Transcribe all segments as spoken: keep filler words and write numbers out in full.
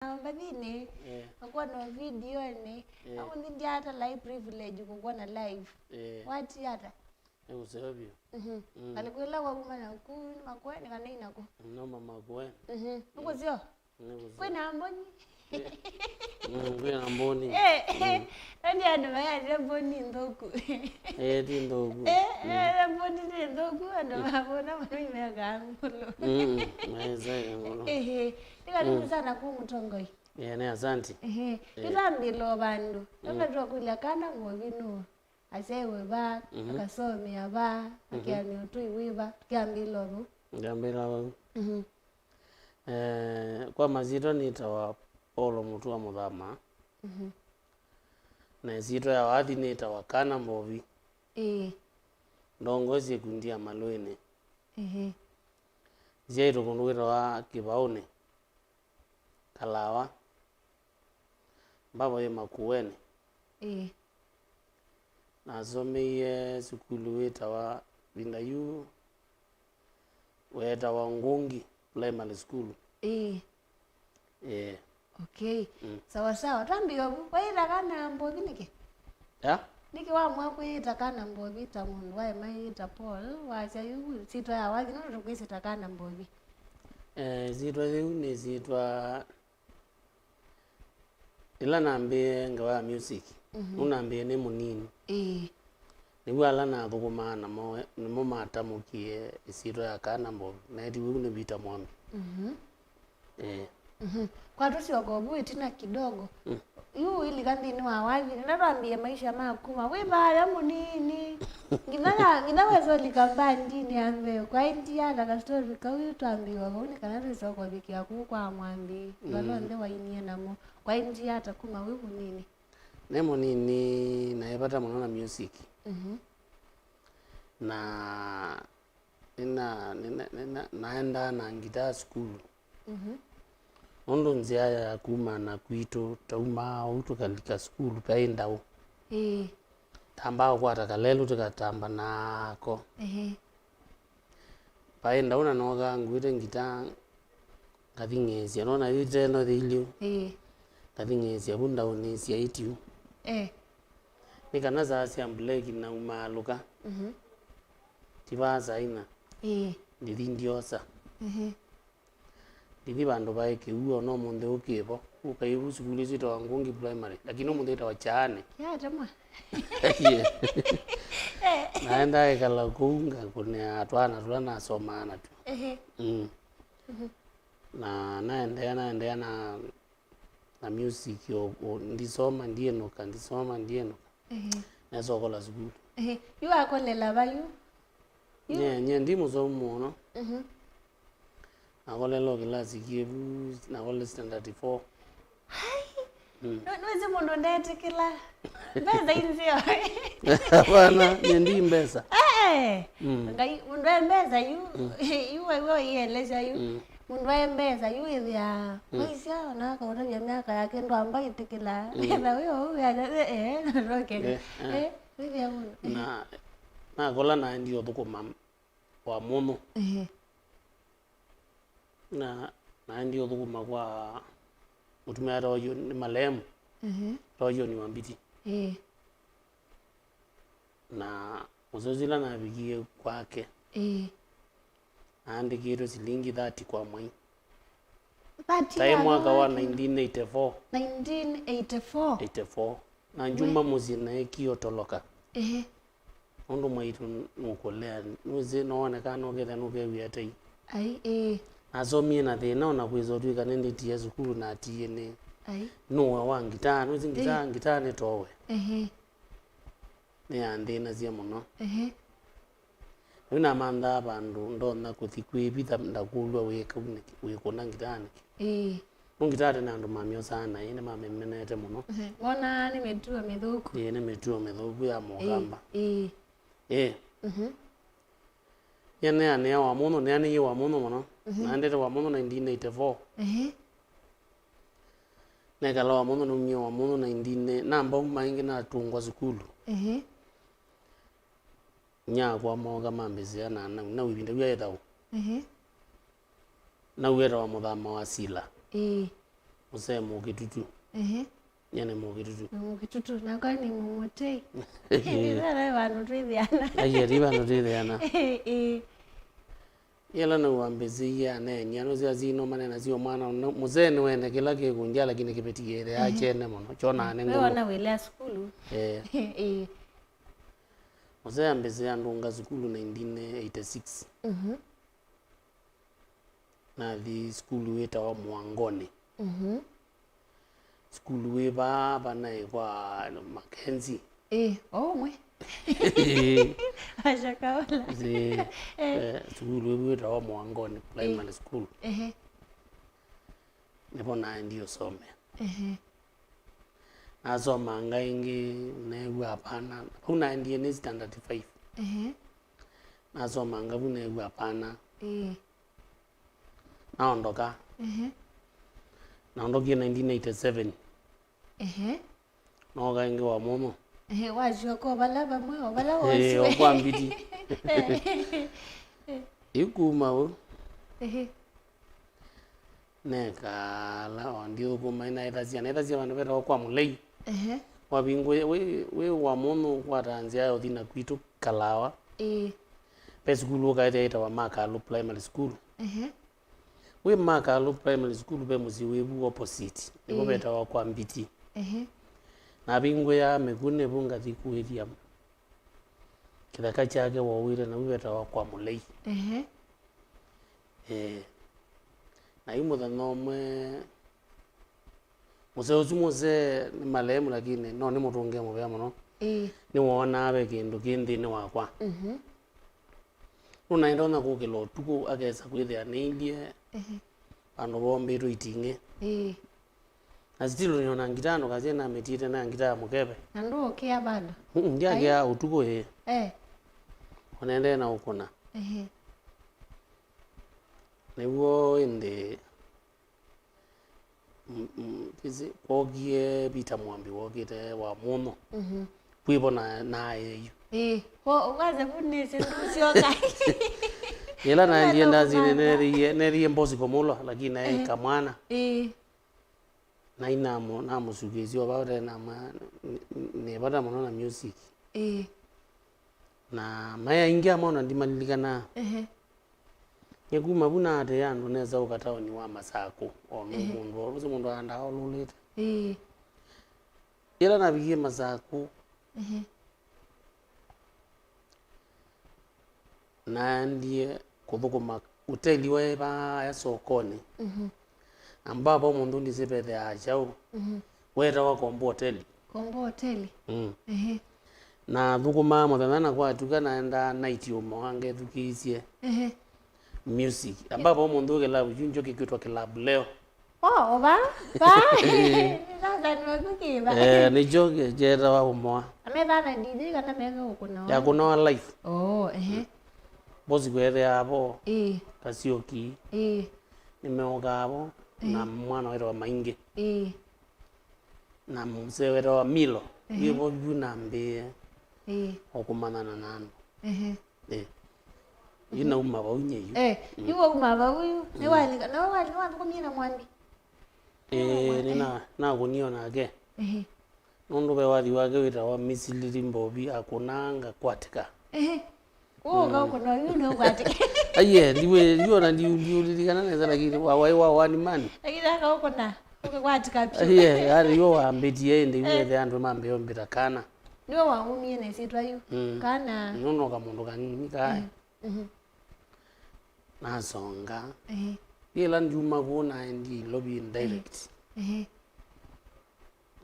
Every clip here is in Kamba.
mbathinĩ, eh, ngakwona videonĩ. Eh. Au nĩ ndiatala ĩ privilege kũkwona live. Eh. Wati ata? Nĩ kũseo vyũ. Mhm. Mm. Ngalĩko ĩla wauma naku, nĩ Makueni kana inaku? Noma Makueni. Mhm. Nĩ kũseo? Nĩ kũseo. Kwĩna mboni? Eh. Mm, kwĩna mboni. Eh, mm, nani andũ mayasya mboni nthũku? Eh, ti nthũku. Eh, mm, eh, mboni nĩ nthũku, andũ mavona manoimeakaa ngũlũ. Mm, maĩsae ngũlũ. Ehe. Nĩ karibu, mm, sana kũ mũtongoi. Eh, nĩ asante. Ehe. Eh. Nĩtambĩlwa vandũ. Mm. Nĩvatwa kũlya kana ngũvi nũũ? Asyaĩwe va, mhm, akasomea va, mhm, akeanĩa ũtũi wĩ va, tũkyambĩlwa vau. Ngambĩla vau. Mhm. Eh, kwa masyĩtwa nĩtawa Paulo Mũtua Mũthama. Mhm. Na ĩsyĩtwa ya wathi nĩtawa Kana Mbovi. Ĩĩ. Ndongoesye ĩkundi ya Malũĩnĩ. Ĩĩ. Nzyaĩtwe kũndũ kwĩtawa Kĩvaũnĩ. Kalawa, mbavo yĩ Makueni. Ĩĩ. Nasomeie sukulu wĩtawa, ĩvinda yu weetawa Ngungi Primary School. Ĩĩ. Ĩĩ. Okay. Mm. Sawa sawa. Twambie ovu. Waĩta kana Mbovi nĩkĩ? Ya? Nĩkĩ wamua kwĩyĩta kana Mbovi ta mũndũ waĩ mayĩta Paul? Wasya yu syĩtwa ya wathi no tũkwĩsĩta kana Mbovi. Eh, syĩtwa yĩu nĩ syĩtwa Ĩla nambĩĩe ngewa ya music, mhm, nũnambĩĩe nĩ mũnini. Ĩĩ. Nĩw'o ala nathũkũmaa namo nĩmo matamũkie ĩsyĩtwa ya Kana Mbovi, na etiwe ũu nĩ Peter Mwambi. Mhm. Ĩĩ. Mhm. Kwa tũsyoka ũvu ĩtina kidogo. Mm. Yu ũilika nthĩnĩ wa wathi, nĩla twambĩĩe maisha ma kuma wĩ vaya mũnini. Nginya na, nginya wesa ũlika mbandinĩ ya mbee. Kwaĩ ndia na kastori kau twambĩĩwa vau nĩ kana twĩsa ũkũvikĩa kũu kwa Mwambi. Mm. Vala onthe wainie namo. Kwaĩ ndia ata kuma wĩ mũnini? Nĩ mũnini naĩ vata mũno na music. Mhm. Na nĩna, nĩna, nĩna, naendaa na ngitaa sukulu. Mhm. Nũndũ nzĩa ya kuma na kwitũ, taumaa ũu tũkalika sukulu, kaĩ ndaũ. Ĩĩ. Tambaa kũkwata kalelũ, tũkatamba nako. Ehe. Vaĩ ndaũ na nookaa nguĩte ngitaa, ngathing'ĩĩsya. Nona yu ĩteno yĩilyĩ. Ĩĩ. Ngathing'ĩĩsya vu ndaũnĩ sya ĩtiu. Eh. Nĩ kana saa sya mbuleki naumaalũka. Mhm. Ti vaa saa ina. Ĩĩ. Ndithi ndiosa. Ehe. Ndithi vandũ vaĩ kĩw'ũ, ona ũmũnthĩ ũkĩvo. Ũkai vu sukulu ĩsu ĩtawa Ngungi Primary, lakini ũmũnthĩ ĩtawa Kyaanĩ. Yatemwa. Yeah. Eh. Naenda ĩkala kũu, ngakũnĩa twana tũla nasomaa natw'o. Ehe. Mm. Mhm. Na naendeea, naendeea na, na music, o, o, ndisoma, ndienũka, ndisoma, ndienũka. Ehe. Nesa ũkola sukulu. Ehe. Yu akolela va yu? Yu? Nye, nye ndi mũsomu mũno. Mhm. Nakolele o kĩlasi kĩvu, nakole standard four. Hai! Mm. Nũ-, nũĩsĩ mũndũ ndetĩkĩla. Mbesa inzio. Hapana, nye ndi mbesa. Eh! Mm. Ngai, mũndũ e mbesa yu, mm, yu waiwe waielesya yu. Mm. Mũndũ e mbesa yu ĩthĩa. Mm. Waisya ona akaũtavya myaka yake ndwamba ĩtĩkĩla. Mm. Etha wĩ ou, eh, eh, ndoke. Eh, eh. Eh. Wĩthĩa mũno. Na, nakola naendie ũthũkũma wa mũno. Ehe. Na, naendie ũthũkũma kwa mũtumĩa wetawa John, nĩ malemu. Ehe. Wetawa John Wambiti. Ĩĩ. Na mũseo ũsu ĩla navikie kwake, ĩĩ, naandĩkĩtwe silingi thirty kwa mwei. Thirty. Taĩ ya mwaka wa thirty. Nineteen eighty-four. Nineteen eighty-four. Eighty-four. Na njuma mũsyĩ naĩ kĩotoloka. Ehe. Nũndũ mwaitũ nũkũlea, nũsĩ, nooneka nũkethĩa nũkew'ĩa tei. Ai, ĩĩ. Nasomie na thĩna, ona kwĩsa ũtw'ĩka nĩndĩtie sukulu natiie nĩ. Ai. Nũwa wa ngitaa, nũsĩ ngitaa, ĩĩ, ngitaa nĩtowe. Ehe. Nĩyanthĩnasya mũno. Ehe. Rĩu namanthaa vandũ ndonya kũthi kwĩvitha, ndakũlw'a wĩ kau nĩkĩ, wĩkũna ngitaa nĩkĩ? Ĩĩ. Nũngĩ tate na andũ mamyosaa naĩ nĩmamĩmenete mũno. Mhm. Monaa nĩ mĩtuo mĩthũku. Ĩĩ, nĩ mĩtuo mĩthũku ya Mũkamba. Ĩĩ, ĩĩ. Ĩĩ. Mhm. Nĩaneanĩa Wamũnyũ, nĩanĩie Wamũnyũ mũno. Mhm. Naendete Wamũnyũ nineteen eighty-four. Ehe. Nekala Wamũnyũ, naumie Wamũnyũ nineteen, namba uma ĩngĩ natũngwa sukulu. Ehe. Nyakwa mooka mambĩsĩa na nau, nau ĩvinda yu aĩ thaũ. Ehe. Nau etawa Mũthama wa Sila. Ĩĩ. Mũsee Mũkĩtutu. Ehe. Nyie nĩ Mũkĩtutu. Nĩ Mũkĩtutu, nakwa nĩ Mũmũtei. Nĩ vandũ twĩthĩana. Aiye, ti vandũ twĩthĩana. Ĩĩ. Yĩla nĩwambĩsĩie aneenia, nũsĩ asyai no manena sio mwana, no, mũsee nĩwene kĩla kĩkũndya, lakini kĩveti kĩthĩaa kyene mũno, kyonaa nĩ ngũlũ. Wĩona wĩlea sukulu. Eh. Ĩĩ. Mũsee ambĩsĩa ndũnga sukulu nineteen eighty-six. Mhm. Nathi sukulu wĩtawa Mũangonĩ. Mhm. Sukulu wĩ vaa vanaĩ kwa Mackenzie. Ĩĩ, o ũmwe. Ĩĩ. Ashakaola. Ĩĩ. Eh. Eh, sukulu ĩu wĩtawa Mũangonĩ Primary School. Ehe. Nĩvo naendie ũsomea. Ehe. Nasomanga ĩngĩ, neew'a hapana. Vau naendie nĩ standard five. Ehe. Nasomanga vu neew'a hapana. Ĩĩ. Naondoka. Ehe. Naondokie nineteen eighty-seven. Ehe. Nooka ĩngĩ Wamũnũ. Ehe, wasyoka o vala vamwe, o vala. Ĩĩ, wosiwe. O kwa Mbiti. Ĩu kuma vau. Ehe. Nekala o ndithũkũma, naĩthasya, naĩthasya vandũ vetawa kwa Mũlei. Ehe. Wavingũĩa, wĩ, wĩ Wamũnũ ũkwataa nzĩa ya ũthi na kwitũ Kalawa. Ĩĩ. Ve sukulu ũkaĩthĩa yĩtawa Makalu Primary School. Ehe. Wĩ Makalu Primary School ve mũsyĩ wĩ vu opposite. Nĩvo, ĩĩ, vetawa kwa Mbiti. Ehe. Navingũĩaa mĩkũnĩ vu ngathi kũĩthya kĩthaka kyake wowĩte, nau vetawa kwa Mũlei. Ehe. Eh. Na yu mũthenya ũmwe, mũsee ũsu mũsee nĩ malemu, lakini no nĩmũtũngĩe mũvea mũno. Ĩĩ. Nĩwoonaa ve kĩndũ kĩ nthĩnĩ wakwa. Mhm. Nũnaĩ ndonya kũkĩla ũtukũ, akesa kwĩthĩa nĩilye, ehe, vandũ vombĩtwe iting'ĩ. Ĩĩ. Na still nĩona ngitaa ndũkasye namĩtiĩte na ngitaa ya mũkeve. Na ndũũkĩa bado? Mm, ndyakĩa. Ai. Ũtukũ, ĩĩ. Eh. Onendee na ũkũna. Ehe. Nĩw'o ĩndĩ, mm, mm, kĩsĩ, kwokie Peter Mwambi wokĩte Wamũnũ. Mhm. Kwĩvo na, naĩ yu. Ĩĩ. Ko, waze vu nĩsĩ ndũsyoka. Yĩla naendie ndasini, neethĩie, neethĩie Mbosi Komulwa, lakini naĩ, ehe, kamwana. Ĩĩ. Nai namũ-, namũsukĩĩsye o vau tene, namwĩa, "Nĩ, nĩ, nĩ vata mũno na music." Ĩĩ. Na maĩ aingĩ amwe ona ndimalilikana. Ehe. Nĩ kuma vu naatĩĩa andũ nesa ũka taoni wa Masakũ, o nũũ, ehe, mũndũ, o ũsu mũndũ aendaa olũlĩte. Ĩĩ. Yĩla navikie Masakũ, ehe, naendie kũthũkũma ũteli waĩ vaa sokonĩ. Mhm. Na mbaba ũmũnthĩ ndisĩ vethĩaa kyaũ. Mhm. Wetawa Kombo Hoteli. Kombo Hoteli? Mm. Ehe. Nathũkũmaa mũthenya na kwatuka naendaa night ũmoa ngethukĩĩsye. Ehe. Music. Ambao ũmũnthĩ kĩlavu kyu njo kĩkwĩtwa Club Leo. Oh, va? Va? Sasa nĩwekũkĩva. Eh, nĩkyo kĩ-, kyetawa ũmoa. Amethana D J kana meka ũkũnawa? Ya kũnawa live. Oh, ehe. Bosi kwethea avo. Ĩĩ. Kasioki. Ĩĩ. Nĩmeũkaa vo. Ĩĩ. Na mwana wĩtawa Maingi. Ĩĩ. Na mzee wetawa Milo. Ehe. Wĩvo yu nambĩĩe. Ĩĩ. O kũmanyana na andũ. Ehe. Eh. Yu nauma vau nye yu. Eh, mm, yu wauma vau yu. Mm. Nĩwalika, no wa, nĩwathũkũmie na Mwambi? Eh, nĩna, nakũnie o nake. Ehe. Nũndũ ve wathi wake wĩtawa Misilili Mbovi akũnaa ngakwatĩka. Ehe. Ũka ũkũna yu nũkwatĩka. Aiye, ndiwe, ndiona, ndi-, ndiulilikana nesa, lakini wa, wa, wa one man. Lakini akaũkũna, ũkakwatĩka piũ. Aiye, yani yo wambĩtie ĩndĩ, eh, wethe andũ mambĩombĩta kana. Nĩwe waumie na ĩsyĩtwa yu. Mm. Kana. Nũndũ no kamũndũ kanini kaĩ. Mhm. Nasonga. Ehe. Yĩla ndiuma kũu naendie Ilovi direct. Ehe.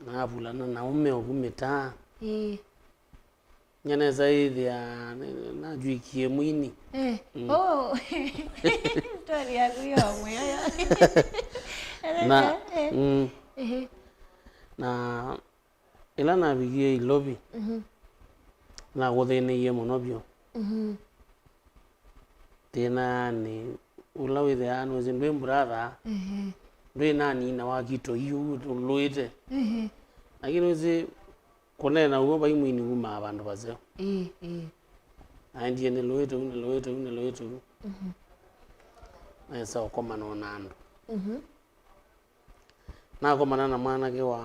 Navulana na ũme ovu mĩtaa. Ĩĩ. Nyanesa ĩthĩa natw'ĩkie mwini. Eh. Mm. Oh. Story yaku yo mweyo. Na, eh, mm. Ehe. Na Ĩla navikie Ilovi, mhm, nakũthĩnĩie mũno vyũ. Mhm. Thĩna nĩ ũla wĩthĩaa nũsĩ ndwĩ mburatha, ehe, ndwĩ nani na wakito iu ũlũĩte. Ehe. Lakini nũsĩ kũneena ũw'o vai mwini wumaa vandũ vaseo. Ĩĩ, ĩĩ. Naendie nĩlũĩte ũu, nĩlũĩte ũu, nĩlũĩte ũu. Mhm. Nesa ũkomana na andũ. Mhm. Nakomana na mwanake wa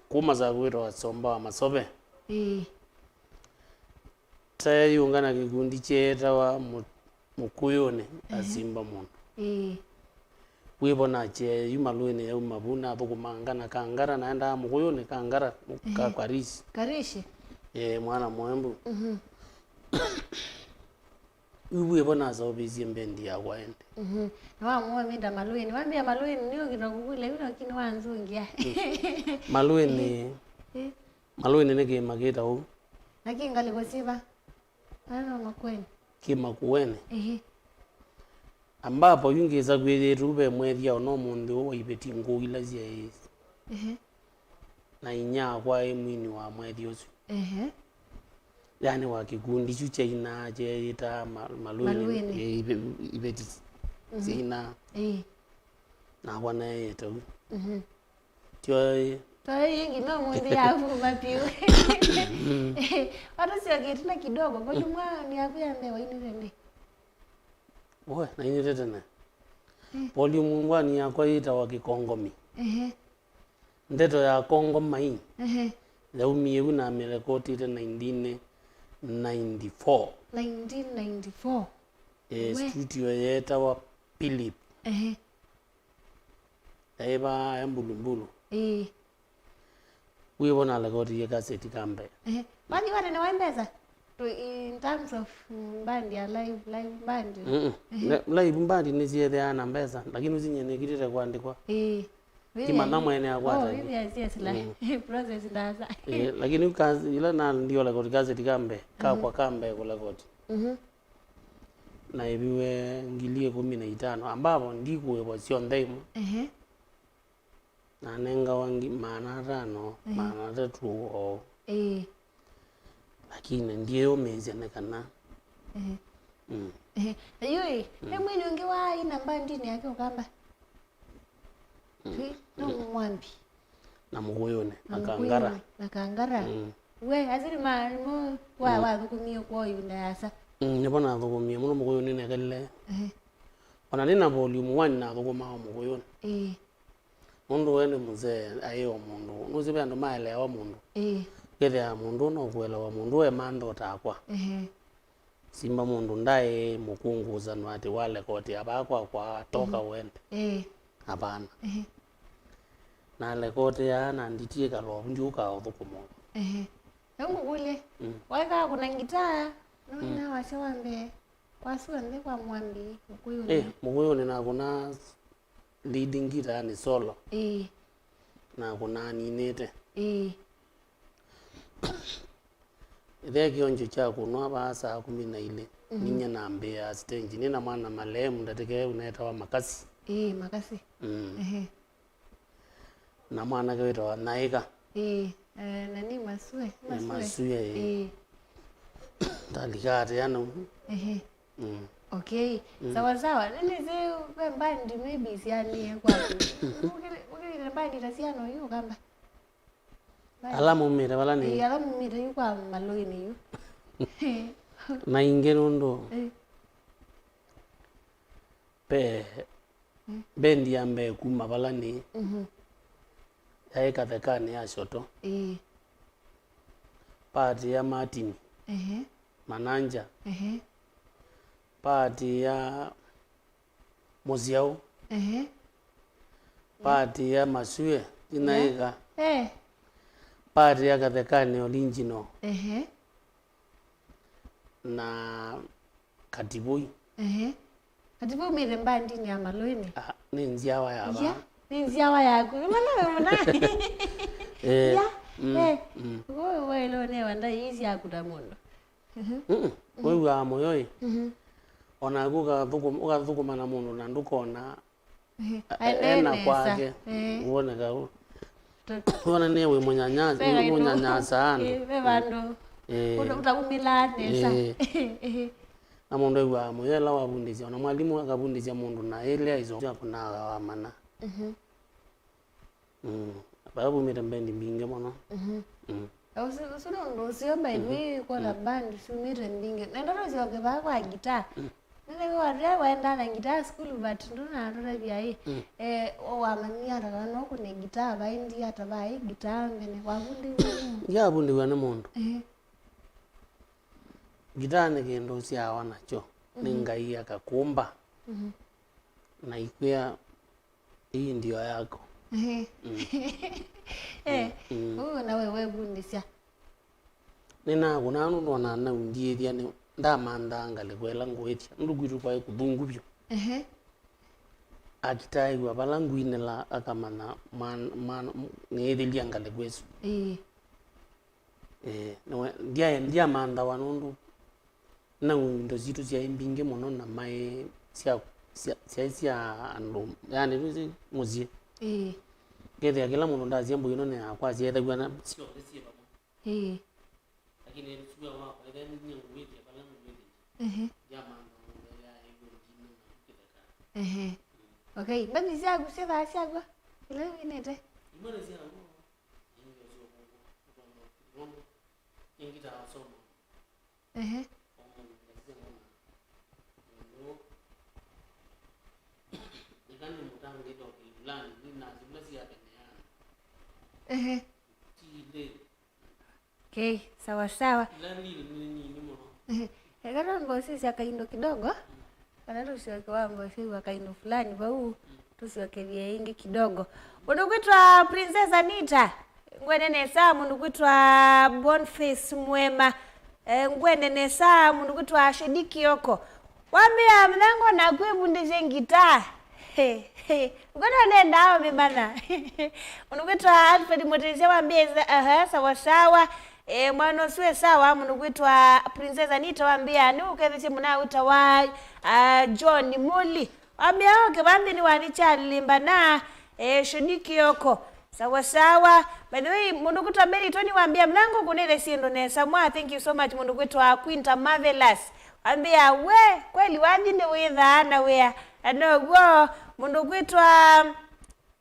kuma Saku wĩtawa Somba wa Masove. Ĩĩ. Tayĩũngana kĩkundi kyeetawa Mũ-, Mũkũyũnĩ, ehe, asimba mũndũ. Ĩĩ. Wĩvo nakye yu malũĩnĩ yauma vu, nathũkũmanga na Kangara, naendaa Mũkũyũnĩ, Kangara, ehe, ka Karishi. Karishi? Ĩĩ, mwana mũembu. Mhm. Yu wĩvo naseũvĩsye mbendi yakwa ĩndĩ. Mhm. Na wamũa mĩta malũĩnĩ. Wambĩa malũĩnĩ, nĩũkĩta kũkũlya yu, lakini wanzũngĩa. Mm. Malũĩnĩ, ĩĩ, malũĩnĩ nĩ kĩĩma kĩta ũu. Na kĩ ngalĩko syĩva? Ala no Makueni. Kĩ Makueni. Ĩhĩ. Ambapo yu ngĩsa kwĩyĩtu ve mwethya ona ũmũnthĩ ũũ wa iveti ngũũ ila syaĩ. Ĩhĩ. Na inyia wakwa aĩ mwini wa mwethi ũsu. Ehe. Yani wa kĩkundi kyu kyainaa kyeeyĩtaa ma-, malũĩnĩ, malũĩnĩ. Ĩ, ive-, iveti, mhm, syainaa. Ĩĩ. Nakwa neeyĩte u. Mhm. Tyoĩ. Tyoĩ yĩngĩ no mũnthĩ yavuma vyũ. Watũsyokie tena kidogo, volume one yaku ya mbee wainĩte ndĩ? We, nainĩte tene. Eh. Volume one yakwa yĩtawa Kĩkongomi. Ehe. Ndeto ya Kongomai, ehe, yaumie vu na mĩrekotĩte nineteen ninety-four. Nineteen ninety-four? Eh, we, studio yeetawa Philip. Ehe. Yaĩ vaa Mbulumbulu. Ĩĩ. Wĩvo nalekotie kaseti ka mbee. Ehe. Wathi wanene wa mbesa? To, in terms of, mm, band ya live, live band. Mm-mm. Ehe. Ne-, live band nĩsyĩthĩaa na mbesa, lakini ũsinyie nĩkilĩte kũandĩkwa. Ĩĩ. Kimanya mwene akwata. Oh, yes, yes, la. Mm. Process ndaasa. Eh, lakini kazi ila na ndio record kaseti ka mbee, mhm, kakwa ka mbee kũ record. Mhm. Na ĩviwe ngili ĩkũmi na itano, ambapo ndikuĩvwa syonthe imwe. Ehe. Nanengawa ngi-, maana atano, ehe, maana atatũ o. Ĩĩ. Lakini ndiĩyũmĩĩsya nĩ kana. Ehe. Mm. Ehe. Na yu ĩ, mm, ve mwini ũngĩ wa ina mbandinĩ yake Ũkamba? Mm. Twi, no, mm, Mwambi. Na Mũkũyũnĩ, na, na Kangara. Mũkũyũnĩ, na Kangara. Mm. We, asu nĩ ma-, nĩmo wa-, mm, wathũkũmie kwa ĩvinda yasa? Mm, nĩvo nathũkũmie mũno Mũkũyũnĩ nekalile. Ehe. Ona nĩ na volume one nathũkũmaa o Mũkũyũnĩ. Ĩĩ. Nũndũ we nĩ mũsee, aĩ o mũndũ. Nũsĩ ve andũ maeleawa mũndũ. Ĩĩ. Kethĩa mũndũ no kũelewa mũndũ e mantha ũtakwa. Ehe. Simba mũndũ ndaĩ mũkũngũũsano atĩ wa lekoti avaa kwakwa toka, mhm, ũende. Ĩĩ. Hapana. Ehe. Na lekoti aa na nditie kalovu ndiũka ũthũkũma. Ehe. Rĩu ngũkũlye, mm, waĩkaa kũna ngitaa, nũina, mm, wasya wa mbee, kwa sua nthĩ kwa Mwambi, Mũkũyũnĩ? Eh, Mũkũyũnĩ nakũna leading guitar, yani solo. Ĩĩ. Nakũna ninĩte. Ĩĩ. Ĩthe kĩonjo kya kũnwa vaa saa kũmi na ilĩ, mhm, ninyie nambĩĩa stage. Nĩ na mwana malemu ndatĩke ũnetawa Makasi. Ĩĩ, Makasi. Mm. Ehe. Na mwanake wĩtawa Naĩka. Ĩĩ, eh, na nĩ Masue, nĩ Masue. Masue, ĩĩ. Ĩĩ. Ndalika atĩa nau. Ehe. Mm. Okay. Mm. Sawa sawa. Nĩnĩsĩ ve mbandi maybe sianie kwaku. Ũkĩlĩ-, ũkĩlĩte mbandi ta siana yu Ũkamba? Ala maumĩte vala nĩ. Ĩĩ, ala maumĩte yu kwa malũinĩ yu. Na ingĩ nũndũ, eh, ve, mm, bendi ya mbee kuma vala nĩ, mhm, yaĩ Kathekanĩ ya Shoto. Ĩĩ. Part ya Martin. Ehe. Mananja. Ehe. Part ya Mũsyaũ. Ehe. Part ya Masue, ina, yeah, ĩka. Eh. Part ya Kathekanĩ original. Ehe. Na Katibui. Ehe. Katibui umĩte mbandinĩ ya malũinĩ? Ah, nĩ nzyawa ya, yeah, va? Nĩ nzyawa yaku. Nĩ mana we mũna. Eh, yeah, mm, eh, mm. Wewe, wewe leo ne wanda hizi akuta mũndũ. Mhm. Mm-mm. Mhm. Wĩw'aa mũyo ĩ. Mhm. O naku ũkathũkũm-, ũkathũkũma na mũndũ na ndũkona, ehe, a-, e-, aendee ena nesa kwake. Eh. Woneka ũ-, wona nĩ wĩ mũnyanya-, ve kaindũ, mũnyanyasaa andũ. Eh, ve vandũ, eh, ũta-, ũtaumĩlaa nesa. Eh. Ehe. Na mũndũ ew'aa mũyo ĩla wavundĩsya, ona mwalimũ akavundĩsya mũndũ na ĩlĩ aiso akũnaa wamana. Mhm. Mm. Vaa vumĩte mbendi mbingĩ mũno. Mhm. Mm. Ũsu, ũsu nĩ ũndũ ũseo, by the way, kwona, mm, band ciumĩte mbingĩ. Na ndoto syoke vaa kwa guitar. Mm. Nĩwĩw'a rĩrĩa waendaa na ngitaa sukulu, but ndũnatũtavya ĩ, mm, eh, wamanyie ata kana no kũne ngitaa, vaendie ata vai ngitaa mbene, wavundĩw'e nĩ mũndũ? Ndyavundĩw'e nĩ mũndũ. Ehe. Ngitaa nĩ kĩndũ ũsyawa nakyo nĩ, mhm, Ngai akakũmba, mhm, na ikwĩa, "Hii ndio yako." Ehe. Mm. Eh, mm, ũu nawe wevundĩsya. Nĩnakũnaa nũndũ ona nau ndiĩthya nĩ ndamanthaa ngalĩko ĩla ngũĩtya. Nũndũ kwitũ kwaĩ kũthũku vyũ. Ehe. Akitaaĩw'a vala ngwinĩla akamanya mwan-, mwan-, nĩĩthĩlya ngalĩko ĩsu. Ĩĩ. Eh, nĩwe, ndyae-, ndyamanthawa nũndũ nau indo sitũ syaĩ mbingĩ mũno na maĩ sya, sya, syaĩ sya andũ, yani, twĩsĩ mũsyĩ. Ĩĩ. Ngethĩa kĩla mũndũ ndasya mbũi ĩno nĩ yakwa, syaĩthaw'a na syonthe syĩ vamwe. Ĩĩ. Lakini sua wakwa, ethĩa nĩngũĩtye vala ngũĩtye. Ehe. Ndyamantha mũndũ ya ĩw'o ndina na kĩtheka. Ehe. Mm. Okay, mbathi syaku syĩthaa syakwa ila winĩte? Imwe nĩ sya ngoo. Ehe. Ehe. Okay, sawa sawa. Ehe. Eka twambe ũsisya kaindo kidogo. Kana tũsyoke wambe ũsyaĩwa kaindo fulani vau, tũsyokethye ĩngĩ kidogo. Mũndũ kwĩtwa Princess Anita, ngwene nesa. Mũndũ kwĩtwa Boniface Mwema, eh, ngwene nesa. Mũndũ kwĩtwa Shedi Kioko, wambĩa mĩthango naku ĩvundĩsye ngitaa. Ngwene nendaa ũmĩmanya. Mũndũ kwĩtwa Alfred Mũtĩsya wambĩa, aha, sawa sawa. E, mwana ũsu e sawa. Mũndũ kwĩtwa Princess Anita wambĩa, nĩ ũkethĩsye mũna ũtawa, ah, John Muli. Wambĩa, okay, vandĩnĩ wa nĩ Charlie Mbana, e, Shoni Kioko. Sawa sawa. By the way, mũndũ kwĩtwa Mary Tony wambĩa, mlango kũnĩthe syĩndũ nesa mwa. Thank you so much, mũndũ kwĩtwa Quinta Marvelous. Wambĩa, we, kweli wathi nĩ wĩthaa na wĩa. Na noguo, mũndũ kwĩtwa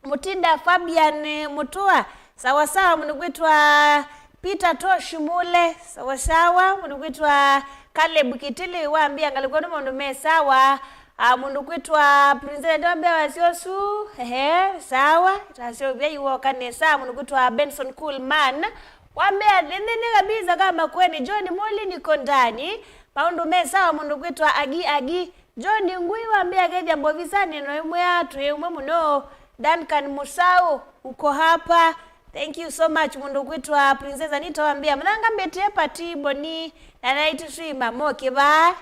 Mũtinda Fabian Mũtũa, sawa sawa. Mũndũ kwĩtwa Peter Tosh Mule, sawa sawa. Mũndũ kwĩtwa Caleb Kitili wambĩa, ngalĩko nĩ maũndũ me sawa. Ah, mũndũ kwĩtwa Princess Ndombe wasyosu, ehe, sawa. Tasyo vya iwoka nesa. Mũndũ kwĩtwa Benson Coolman wambĩa, nĩnĩ kabisa kama kweni John Muli niko ndani. Maũndũ me sawa. Mũndũ kwĩtwa Agi Agi John Ngui wambĩa, kethya mbovisanĩ no ĩmwe ya twĩ ũmwe mũno. Duncan Musau, uko hapa. Thank you so much. Mũndũ kwĩtwa Princess Anita wambĩa, mũthanga mbĩtĩe pati Boni na naiti swima mokĩvaa.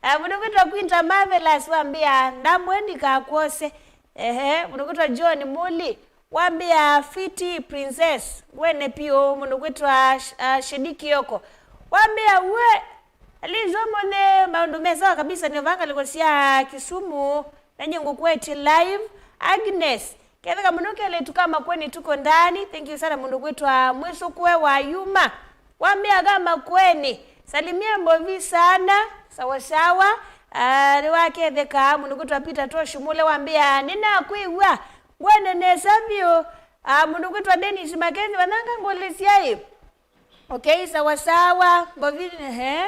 Ah, mũndũ kwĩtwa Quinta Marvelous wambĩa, ndambwe ndikakwose. Ehe, mũndũ kwĩtwa John Muli wambĩa, fiti Princess, wene piũ. Mũndũ kwĩtwa Sh-, ah, Shedi Kioko wambĩa, we, Alizo mone maũndũ me sawa kabisa, nĩ vaa ngalĩko sya Kisumu, na nyie ngũkwetye live. Agnes, ketheka mũno kelĩtu ka Makweni tuko ndani. Thank you sana, mũndũ kwĩtwa Mwĩsũkũe wa Yuma. Wambĩa ka Makweni, salimia mbovi sana. Sawa sawa. Ah, nĩwaketheka, mũndũ kwĩtwa Peter Tosh Mule wambĩa, nĩnakwĩw'a, ngwene nesa vyũ. Ah, mũndũ kwĩtwa Dennis Mackenzie, vananga ngũlĩsya ĩ. Okay, sawa sawa. Mbovi, ehe.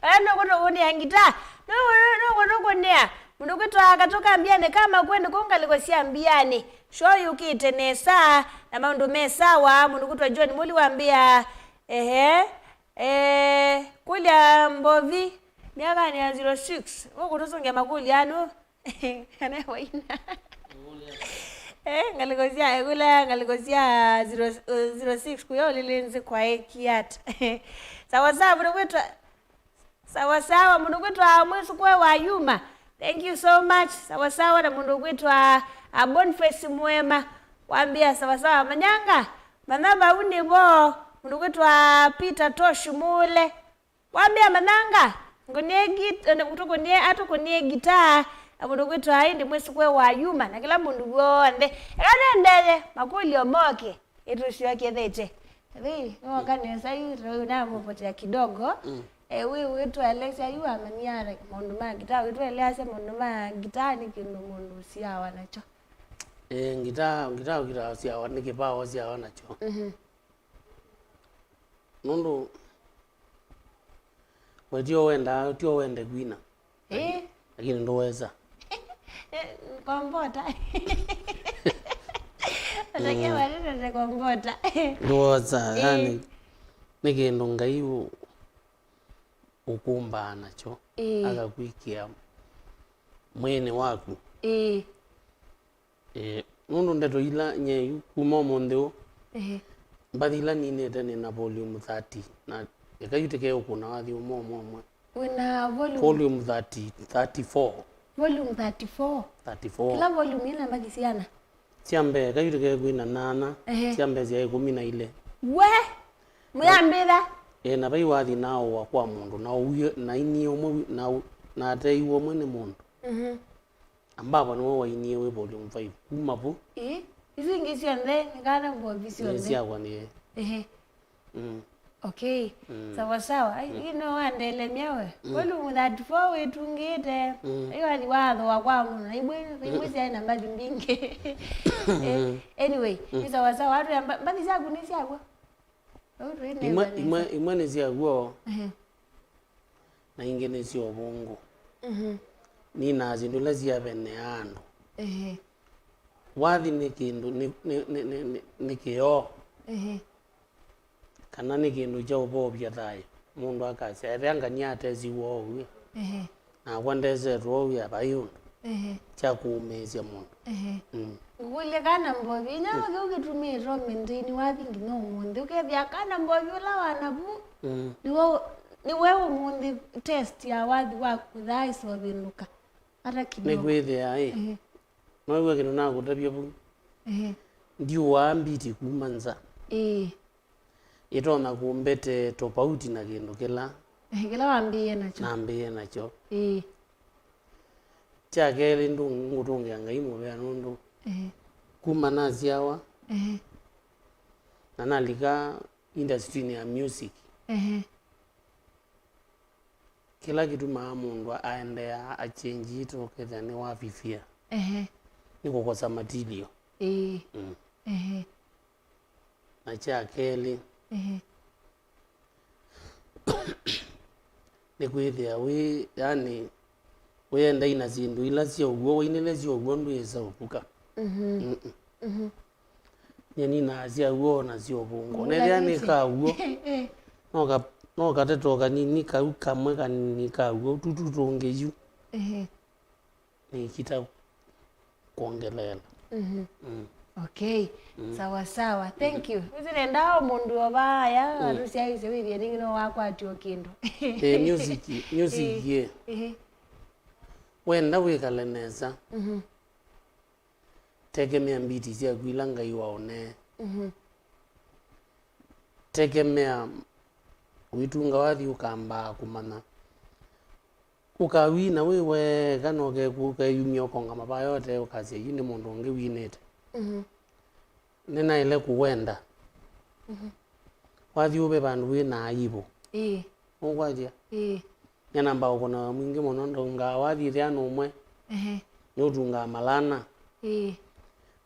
Kana nũkũtũkũnĩa ngita? Nũkũtũkũnĩa? Mũndũ kwĩtwa Katũka Mbianĩ ka Makweni kũu ngalĩko sya Mbianĩ. Show yũkĩte nesa, na maũndũ me sawa. Mũndũ kwĩtwa John Muli wambĩa, ehe. Eh, kũlya Mbovi, myakanĩ ya zero six. Ũkũtũsũngĩa makũlyo anu. Kana waina. Eh, ngalĩko sya, kũla ngalĩko sya zero, eh, zero six, kuya ũlĩlĩ nzĩ kwaĩkie ata. Sawa sawa, mũndũ kwĩtwa, sawa sawa, mũndũ kwĩtwa Mwĩsũkũe wa Yuma. Thank you so much. Sawa sawa, na mũndũ kwĩtwa, ah, Boniface Mwema. Wambĩa sawa sawa, manyanga. Manya vau nĩvo, mũndũ kwĩtwa Peter Tosh Mule. Wambĩa manyanga, ngũnie git-, tũkũnie, atũkũnie ngitaa, na mũndũ kwĩtwa ĩndĩ Mwĩsũkũe wa Yuma, na kĩla mũndũ w'onthe. Eka nendeye, makũlyo moke, ĩtũsyokethete. Ĩĩ, nĩwoka nesa yu, namũpotea kidogo. Mm. Eh, wĩ, wĩtũelesya yu amanyia maũndũ ma ngitaa, wĩtũeleasya maũndũ ma ngitaa nĩ kĩndũ mũndũ ũsiawa nakyo. Eh, ngitaa, ngitaa ũkĩtaa ũsiawa, nĩ kĩpawa ũsiawa nakyo. Mhm. Nũndũ We tio wendaa, tio wende kwina. Eh. Lakini ndũweza. Eh, kombota. Atakia mm. Watetete kombota. Ndũweza, eh. Yani, nĩ kĩndũ Ngai ũ-, ũkũmbaa nakyo, eh. Akakwĩkĩa mwĩĩnĩ waku. Eh. Eh, nũndũ ndeto ila nyie yu kuma ũmũnthĩ ũũ, ehe, mbathi ila ninĩte nĩ na volume thirty, na eka yu tĩke ũkũna wathi ũmwe ũmwe ũmwe. Wĩna volume? Volume thirty, thirty-four. Volume thirty-four? Thirty-four. Kĩla volume ĩna mbathi siana? Sya mbee, eka yu tĩke kwĩna nana, ehe, sya mbee sya ĩkũmi na ilĩ. We! Mũyambĩtha? Eh, na vai wathi naũa kwa mũndũ, na ũwie, na inie ũmwe wi-, na ũ-, na ateiwe ũmwe nĩ mũndũ. Mhm. Ambaba nĩwe wainie wĩ volume five. Kuma vu. Ĩĩ, isu ingĩ syonthe, nĩ kana mbovi syonthe. Nĩ syakwa nĩ. Ehe. Mm. Okay. Mm. Sawa sawa. Ai, mm. Ino wandelemya we. Mm. Volume thirty-four wĩtungĩte. Mm. Ai wathi wathoa kwa mũno. Na imwe, imwe syaĩ na mbathi mbingĩ. Eh, mm. Anyway, mm. Ni sawa sawa. Watu ya mba-, mbathi syaku nĩ syakwa. Imwe, imwe, imwe nĩ sya w'o, ehe, na ingĩ nĩ sya ũvũngũ. Mhm. Ninaa syĩndũ ila syavenea andũ. Ehe. Wathi nĩ kĩndũ, nĩ, nĩ kĩoo. Ehe. Kana nĩ kĩndũ kya ũvoovya thayũ. Mũndũ akasya, ethĩa ngania atesiw'e oou. Ehe. Nakwa ndesetwe ũu ya vai ũndũ, ehe, kya kũũmĩĩsya mũndũ. Ehe. Mm. Ngũkũlye kana mbovi, inya, mm, kĩu kĩtumĩĩtwe mĩndĩnĩ wathi nginya ũmũnthĩ. Ũkethĩa kana mbovi ũla wanavu, mm, nĩwe, nĩwe ũmũnthĩ test ya wathi waku thaa ĩsovĩndũka. Ata kidogo. Nĩkwĩthĩa, ĩ. Ehe. Nowĩw'a kĩndũ nakũtavya vau. Ehe. Ndiũaa mbiti kuma nza. Ĩĩ. Ĩtonya kũmbete tofauti na kĩndũ kĩla, ehe, kĩla wambĩĩe nakyo. Nambĩĩe nakyo. Ĩĩ. Kya kelĩ, ndũ-, ngũtũngĩa Ngai mũvea nũndũ, ehe, kuma nasyawa, ehe, na nalika industry-inĩ ya music, ehe, kĩla kĩtumaa mũndũ aendeea achenji ĩtũ ũkethĩa nĩwavivia, ehe, nĩ kũkosa material. Ĩĩ. Mm. Ehe. Na kya kelĩ, ehe, nĩ kwĩthĩa wĩ, yani, wĩendai na syĩndũ ila sya ũw'o, wainĩle sya ũw'o ndwĩsa ũvuka. Mhm. Mm-mm. Mhm. Nyie ninaa sya ũw'o na sya ũvũngũ. Nethĩa nĩ ka ũw'o. Eh. No ka, no katete o kanini kau kamwe kanini ka ũw'o, tutu tũngĩ yu. Ehe. Nĩkita kwongeleela. Mhm. Mm. Okay. Mm. Sawa sawa. Thank you. Nĩsĩ nendaa o mũndũ o vaya, mm, atũsyaĩĩsye wĩthĩe nĩngĩ no wakwatio kĩndũ. Eh, music, music, eh, ye. Ehe. Wenda wĩkale nesa. Mhm. Tekemea mbiti syaku ila Ngai waũnee. Mhm. Tekemea ũitunga wathi ũkambaa kũmanya. Ũkawina wĩ weka na ũkeku-, ũkeyumya ũkongama vaya ũte ũkasya, "Yu nĩ mũndũ ũngĩ winĩte." Mhm. Nĩnaĩle kũwenda. Mhm. Wathi ũve vandũ wĩ na aibu. Ĩĩ. Nũkwatya? Ĩĩ. Nĩnamba ũkũnawa mwingĩ mũno, ndũngaa wathi ĩthĩanũ ũmwe. Ehe. Nĩũtungaa malana. Ĩĩ.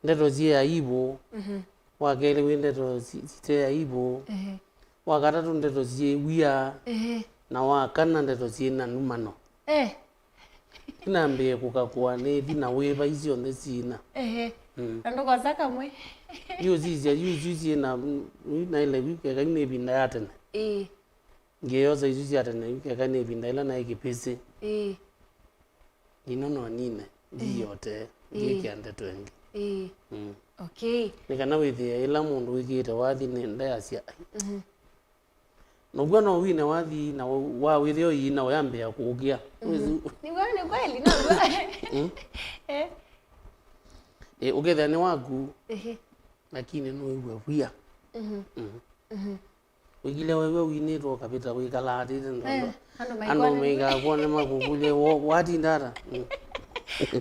Ndeto syĩ aibu. Mhm. Wa kelĩ wĩ ndeto si-, site aibu. Ehe. Wa katatũ ndeto syĩ wia. Ehe. Na wa kana ndeto syĩ na numano. Eh. Nĩnambĩĩe kũkakũa nĩthi na wĩva isyonthe syĩna. Ehe. Mm. Na ndũkosa kamwe. Yu sisya, yu, yu syĩna, mm, naĩle yu keka yu nĩ ĩvinda ya tene. Ĩĩ. Ngĩyosa isu sya tene yu keka nĩ ĩvinda ĩla naĩ kĩpĩsĩ. Ĩĩ. Nino no nine, ĩĩ, ndiyote, ĩĩ, ngĩkĩa ndeto ĩngĩ. Ĩĩ. Mm. Okay. Nĩ kana wĩthĩe ĩla mũndũ wĩkĩĩte wathi nĩ ndayasya, ai. Mhm. Now'o no wine wathi na wa wĩthĩa ũyina ũyambĩĩa kũũkĩa. Mhm. Nĩw'o, nĩ kweli, now'o. Mm. Eh. Eh, ũkethĩa nĩ waku, ehe, lakini nũĩw'a wia. Mhm. Mm. Mhm. Wĩkile wewe winĩtwe ũkavĩta wĩkalaa atĩte ndondo. Eh, andũ maikwone. Andũ maikaa kwone makũkũlye, "Wo-, watinda ata?" Mm.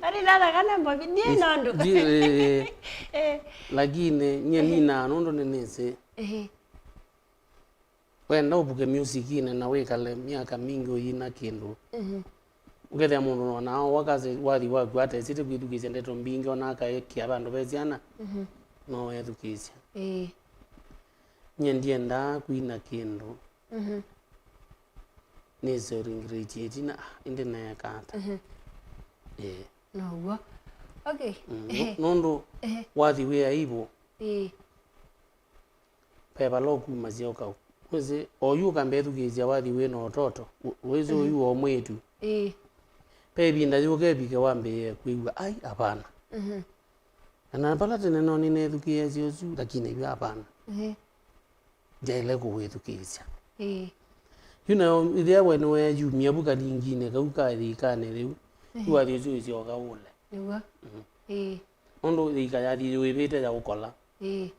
Watinda ata kana mbovi? Ndiĩ nondũ. Ndiĩ, eh, eh. Eh. Lakini nyie, ehe, ninaa nũndũ nĩnĩsĩ. Ehe. Wenda ũvuke music-inĩ na wĩkale myaka mingĩ ũyina kĩndũ. Mhm. Ũkethĩa mũndũ nonaa wakase wathi waku atesĩte kwĩthukĩĩsya ndeto mbingĩ, ona akaekĩa vandũ ve syana, mhm, no wethukĩĩsya. Ĩĩ. Nyie ndiendaa kwina kĩndũ. Mhm. nĩsũringĩrĩtye ĩtina, ah, ĩndĩ neeka ata? Mhm. Ĩĩ. Now'o. Okay. Mm, nũ-, nũndũ Ehe. wathi wĩ aibu, Ĩĩ. ve vala ũkumasya ũkau. Wĩsĩ, oyu ũkambethukĩĩsya wathi wĩ na ũtoto, wĩsĩ Mhm. ũyu o mwĩĩtu. Ĩĩ. Ve ĩvinda yũka ĩvike wambĩĩe kwĩw'a, "Ai, hapana." Mhm. Na, na vala tene no nĩneethukĩĩasya ũsu, lakini yu hapana. Ĩĩ. Ndyaĩle kũwĩthukĩĩsya. Ĩĩ. Yu nayo ĩthĩa we nĩweeyumya vu kalinginĩ kau ka yĩikanĩ yĩu, yu Ĩĩ. wathi ũsu wĩsyoka ũle. Nĩw'o. Mhm. Ĩĩ. Nũndũ yĩika yathi yĩvĩte ya ũkola. Ĩĩ.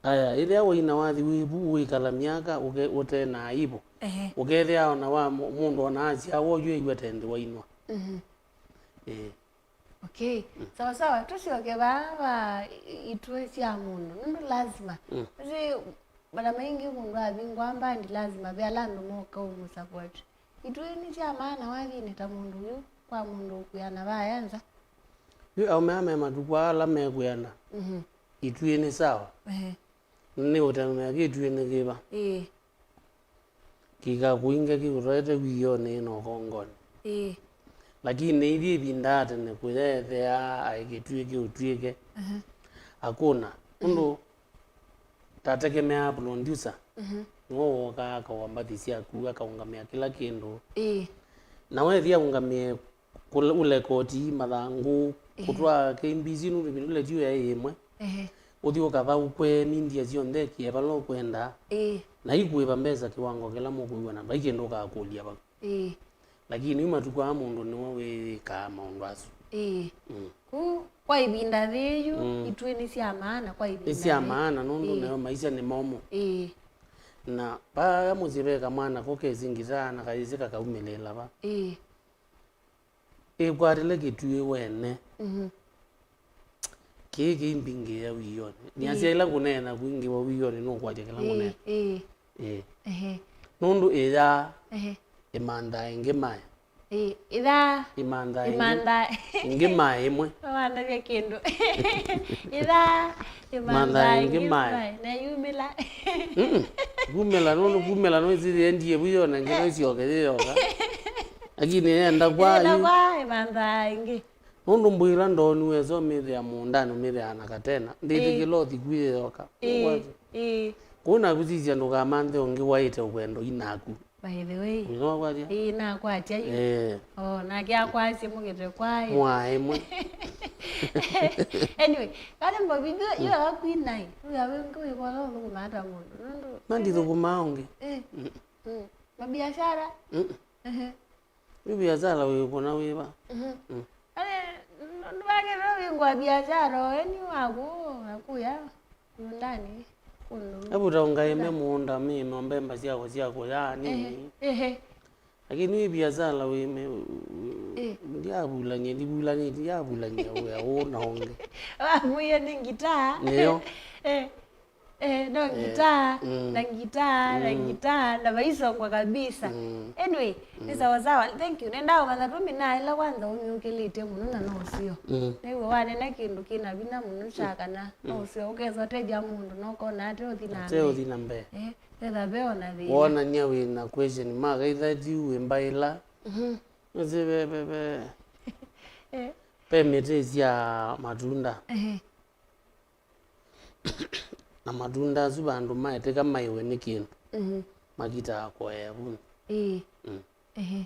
Aya, ĩthĩa waina wathi wĩ vu, wĩkala myaka ũke-, ũte na aibu. Ehe. Ũkethĩa ona wa mũ-, mũndũ ona asyawa oyu ew'a tendĩ wainwa. Mhm. Ĩĩ. Okay. Mm. Sawa sawa, tũsyoke vaa va i-, itwĩ sya mũndũ. Nũndũ lazima. Mm. Nũndũ mara maingĩ mũndũ avingwa mbandi, lazima ve ala andũ moka ũmũsupport. Itwĩ nĩ sya maana wathinĩ ta mũndũ ũyũ, kwa mũndũ ũkwĩana vaya nza. Yu aũme aa me matukũ aa ala mekwĩana, Mhm. itwĩ nĩ sawa. Ehe. Nĩ ũtemea kĩtwĩ nĩ kĩva. Ĩĩ. Kĩkakũinge kĩkũtwaĩte wĩonĩ na ũkongonĩ. Ĩĩ. Lakini nĩithi ĩvindaa tene kũyeethea aĩ kĩtwĩ kĩũtw'ĩke. Aha. Akũna. Ũndũ tatekemeaa producer, Mhm. nĩwe wokaa akaũa mbathi syaku, akaũngamĩa kĩla kĩndũ. Ĩĩ. Na wethĩa ũngamĩe kũle-, ũlekoti, mathangũ, Ehe. kũtwaa K B C nũndũ ĩvinda ĩla ĩtiũ yaĩ ĩmwe. Ehe. Ũthi ũkathaũkwe media syonthe, kĩe vala ũkwenda. Ĩĩ. Na ikũĩva mbesa kĩwango kĩla mũkũĩw'ana, vai kĩndũ ũkakũlya vau. Ĩĩ. Lakini yu matukũ aa mũndũ nĩwe wĩkaa maũndũ asu. Ĩĩ. Mm. Ku kwa ĩvinda yĩĩ yu, Mm. itwĩ nĩ sya maana kwa ĩvinda Nĩ sya yĩĩ. maana nũndũ Ĩĩ. nayo maisha nĩ momũ. Ĩĩ. Na vaa mũsyĩ ve kamwana ko kesĩ ngitaa na kayĩsĩ kakaumĩlĩĩla va. Ĩĩ. Ĩkwatĩle kĩtwĩ wene. Mhm. Kĩĩ kĩimbingĩĩa wĩonĩ. Nĩasya Ĩĩ. ĩla ngũneena kwingĩwa wĩonĩ nũkwatya kĩla Ĩĩ, ngũneena. ĩĩ. Ĩĩ. Ehe. Nũndũ ĩyaa Ehe. ĩmanthaa ĩngĩ mae. Ĩĩ, ĩthaa. Ĩmanthaa ĩngĩ. Ĩmanthaa. Ĩngĩ mae ĩmwe. Wandavya kĩndũ. Ĩthaa. Ĩmanthaa Ĩmanthaa ĩngĩ ĩngĩ mae. mae. Na yumĩla. Mm-mm. Kumĩla nũndũ kumĩla nũĩsĩ yendie vu yona ngĩ nũisyoke yĩyoka. Lakini yenda kwa Ĩla yu. kwa ĩmanthaa ĩngĩ. Nũndũ mbũi ĩla ndooniwe so mĩthĩa mũũndanĩ mĩthĩaa na katena. Ndĩtĩkĩla Ĩĩ. ũthi kwĩ yĩyoka. Ĩĩ, Ũkwatya? ĩĩ. Kũu naku sisya ndũkamanthe ũngĩ waĩte ũkwendo inaku. By the way. Ũnĩwakwatya? Ĩĩ, nakwatya yu. Eh. Oh, nake akwasya mũkĩte kwaĩ. Mwaĩ mwe. Anyway, kale mbovi yu yu akakwinai. Yu awe ngĩ wĩkola ũthũkũma ata mũndũ. Nũndũ. Mandithũkũmaa ũngĩ. Eh. Mm. Mm. Mabiashara. Mm. Ehe. Yu biashara wĩkũna wĩva? Mhm. Mm. Ale, ndwagĩrĩirwo wĩngwa biashara, o eni waku, akuya mũũndanĩ, kũndũ. Evuta ũngaĩme mũũnda, mĩĩme mbemba syakwa sya kũya, nini. Ehe, ehe. Lakini wĩ biashara wĩme, Eh. ndiavulany'a, ndivulanĩtye, ndiavulany'a wĩa ũũ na ũngĩ. Wamwĩie nĩ ngitaa. Nĩyo. Eh. Eh, no Eh, ngitaa, mm. na ngitaa, na Mm. ngitaa, na vaisongwa kabisa. Mm. Anyway, nĩ Mm. sawa sawa. Thank you. Nenda ũmanya tũmina ĩla kwanza ũmyũkĩlĩtye mũno na no ũseo. Mm. Nĩw'o wanena kĩndũ kĩna vinya mũno kya kana no Mm. ũseo ũkesa ũtethya mũndũ na ũkona ate ũthi na Ate mbee. ũthi na mbee. Eh, etha ve ona thĩna. Wonany'a wĩ na question mark, either ti wĩ mbaĩla. Mhm. Nĩsĩ ve, ve, ve. Eh. Ve mĩtĩ sya matunda. Ehe. Na matunda asu vandũ maetĩka maiwe nĩ kĩndũ, Mhm. makitaa kũea vu. Ĩĩ. Mm. Ehe.